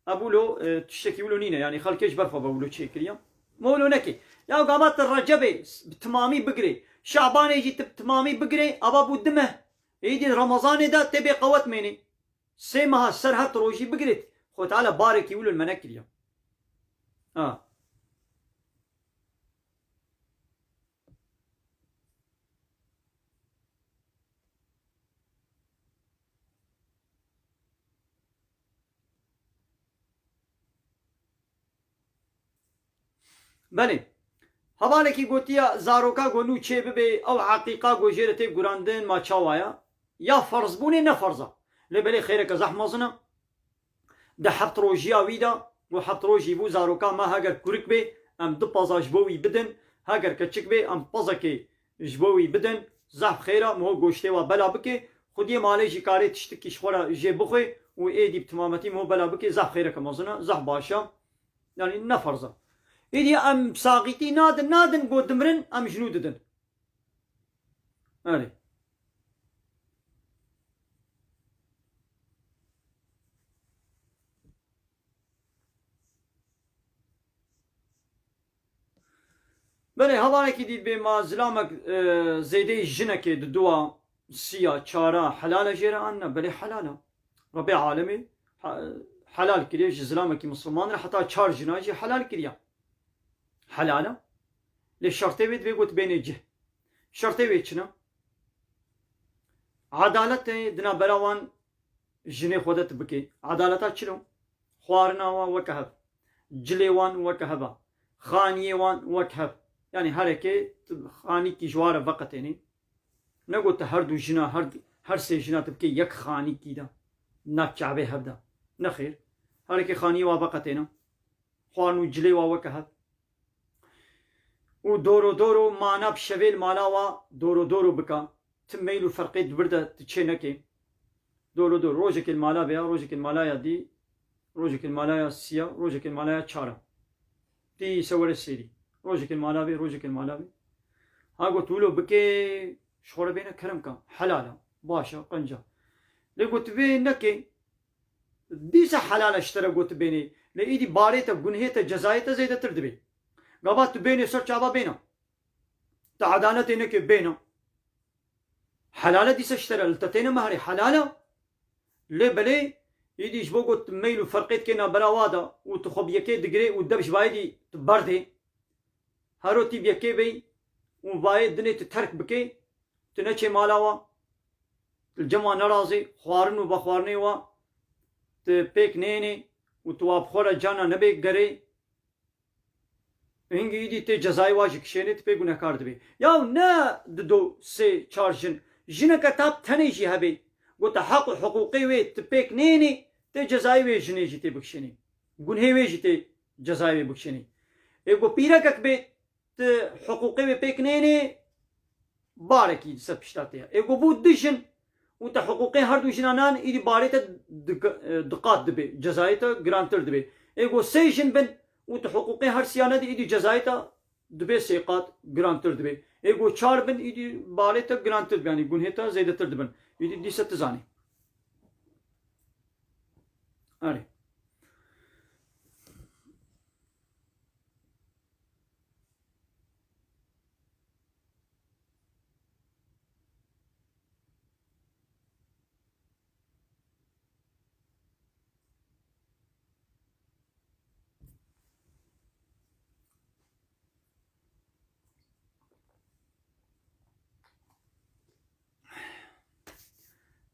ev wilo, e, tiştekî wilo nîne, yanî xelkê ji ber xwe ve wilo çêkiriye. Me wilo neke. Ya gava tu Recebê bi timamî bigirê, Şabanê jî tu bi timamî bigirê, eva bû du meh. Êdî Remezanê de tê bê qewet mênê. Sê meha ser hev tu rojî bigirê, Xwedê Teala barekî wilo li me nekiriye. Ha. Belê. Hevalekî gotiya zaroka ku nû çê bibe, ew eqîqa ku jê re tê gurandin, ma çawa ya? Ya ferzbûnê ne ferz a. Lê belê xêreke zehf mezin e. Di heft rojiya wî de, ku heft rojî bû, zaroka me heger kurik bê, em du paza ji bo wî bidin, heger keçik bê, em pazekê ji bo wî bidin, zehf xêr e, miho goştê wa bela bike, xwediyê malê jî karê tiştikî ji xwe re jê bixwe û êdî bi timametî miho bela bike, zehf xêreke mezin e, zehf baş e. Yanî ne ferz e. Êdî em saxîtî nadin, nadin, ku dimirin, em ji nû didin. Erê. Belê, hevalekî dî dibê ma zilamek, e, zêdeyî jinekê di dua, siya, çara helal e jê re an ne? Belê helal e. Rebê alemê ha-, helal kiriye ji zilamekî misilman re heta çar jina jî helal kiriye. Helal e. Lê şertê wê divê got bênê cih. Şertê wê çi ne? Edaletê di navbera wan jinê xwe de tu bikê. Edaleta çilo? Xwarina wan weke hev. Cilê wan weke hev a. Xaniyê wan wek hev. Yanî herekê tu xanîkî ji wan re veqetênî. Ne got tu her du jina, her, her sê jina tu bikê yek xanîkî de. Nav çavê hev de. Nexêr. Herekê xaniyê wan veqetêne. Xwarin û cilê wan weke hev. Û doro doro mana bi şevê li mala wa doro doro bika. Ti meyl û ferqê di vir de tu çê nekê. Doro doro. Rojekê li mala vê ya, rojekê li mala ya dî, rojekê li mala ya siya, rojekê li mala ya çara. Dî se were sêrî. Rojekê li mala vê, rojekê li mala vê. Ha got wilo bikê, ji xwe re bêne kerem ka. Helal e. Baş e, qenc e. Lê got vê nekê. Dîsa helal e ji te re got bênê. Lê îdî barê te, gunhê te, cezayê te zêdetir dibe. Gava tu bênê ser çava bêna. Tu edaletê neke bêna. Helal e dîsa ji te re, li te têne mehrê, helal e. Lê belê, îdî ji bo got meyl û ferqê dikê navbera wa de û tu xwe bi yekê digirê û dev ji vayê dî tu berdê. Hero tî bi yekê bey û vayê dinê tu terk bikê, tu neçê mala wa, tu li cem wa nerazê, xwarin û vexwarinê wa tu pêk nênê û tu wa bi xwe re cana nebê gerê, hingî îdî tê cezayê wa jî kişênê, tu pê gunehkar dibê. Yaw ne di do sê çar jin, jineke ta bi tenê jî hebê, got te heq û hiqûqê wê tu pêk nênê, tê cezayê wê jinê jî tê bikişênê. Gunhê wê jî tê cezayê wê bikişênê. Ê ku pîrekek bê, tu hiqûqê wê pêk nênê, barekî li ser pişta te ye. Ê ku bû du jin, û te hiqûqê her du jinanan îdî barê te di-, e, diqat dibe, cezayê te girantir dibe. Ê ku sê jin bin û te hiqûqê her siya nedî, îdî cezayê te dibe sê qat girantir dibe. Ê ku çar bin, îdî barê te girantir dibe, yanî gunhê te zêdetir dibin. Îdî dîse tu zanî. Erê.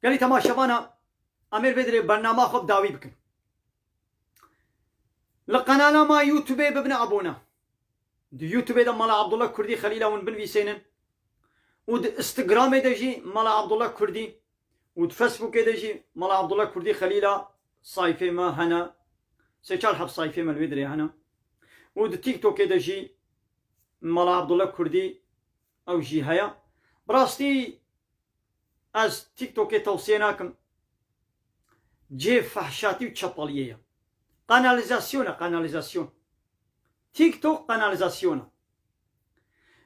Gelî temaşevana, em ê vê dirê bernama xwe bi dawî bikin. Li qenala me YouTubeê bibine abone. Di YouTubeê de Mala Abdullah Kurdî Xelîla hûn binivîsênin. Û di Instagramê de jî Mala Abdullah Kurdî û di Facebookê de jî Mala Abdullah Kurdî Xelîla sayfê me hene. Sê çar heb sayfê me li wê dirê hene. Û di TikTokê de jî Mala Abdullah Kurdî ew jî heye. Bi rastî ez TikTokê tewsiye nakim. Cihê fehşatî û çepaliyê ye. Kanalizasyon e, kanalizasyon. TikTok kanalizasyon e.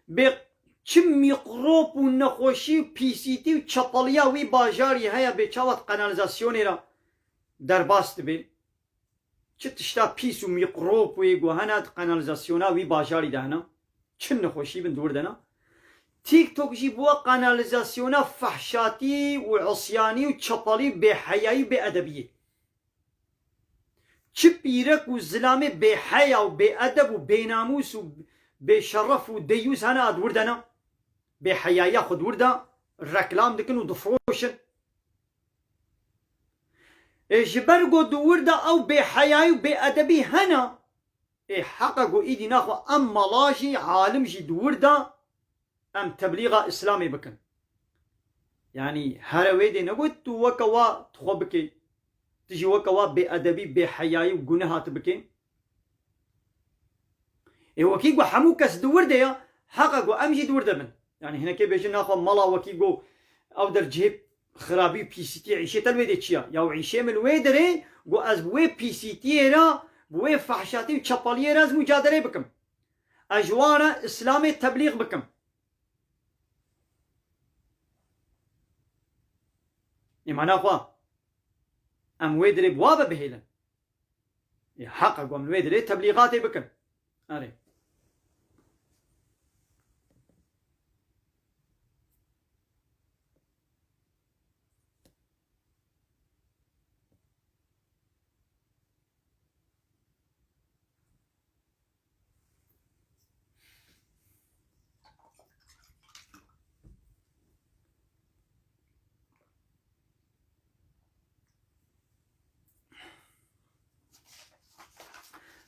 Bê çi mîkrop û nexweşî û pîsîtî û çepaliya wî bajarî heye, bê çawa di kanalizasyonê re derbas dibe? Çi tişta pîs û mîkrop wê ku hene di kanalizasyona wî bajarî de hene? Çi nexweşî bin di wir de ne? TikTok jî bûye kanalizasyona fehşatî û isyanî û çepalî, bêheyayî, bêedebiyê. Çi pîrek û zilamê bêheya û bêedeb û bênamûs û bêşeref û deyûs hene a di wir de ne? Bêheyayiya xwe di wir de reklam dikin û difiroşin. Ê ji ber ku di wir de ew bêheyayî û bêedebî hene, ê heqa ku îdî naxwe em mala jî, alim jî di wir de em teblîxa Îslamê bikin. Yanî here wê dê negot tu weke wa tu xwe bikê, tu jî weke wa bêedebî, bêheyayî û guneh hatî bikê. Ê wekî ku hemû kes di wir de ya, heqa ku em jî di wir de bin. Yanî hinekê bêjin naxwe mala wekî ku ew der cihê xirabî û pîsîtî, îşê te li wê dê çi ya? Ya û îşê min li wê derê ku ez bi wê pîsîtiyê re, bi wê fehşatî û çepaliyê re ez mucadelê bikim. Ez ji wan re Îslamê teblîx bikim. Ê ma naxwe em wê derê bi wa ve bihêlin. Ê heqa ku em li wê derê teblîxatê bikin. Erê.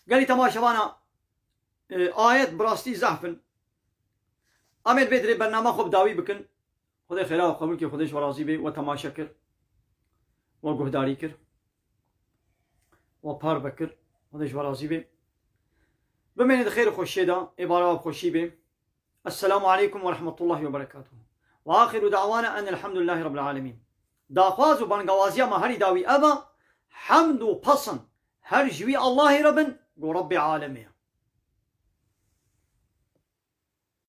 Gelî temaşevana, e, ayet bi rastî zehf in. Em ê li vê dirê bernama xwe bi dawî bikin. Xwedê xêra we qebûl kê, Xwedê ji we razî bê. We temaşe kir. We guhdarî kir. We parve kir. Xwedê ji we razî bê. Bimêne di xêr û xweşiyê de. Êvara we bi xweşî bê. Esselamu aleykum ve rahmetullahi ve berekatuhu. Ve axiru da'wana enelhamdülillahi rabbil alemin. Daxwaz û bangawaziya me herî dawî ev e, hemd û pesn her ji wî Allahê re bin, ku Rebbê alemê ye.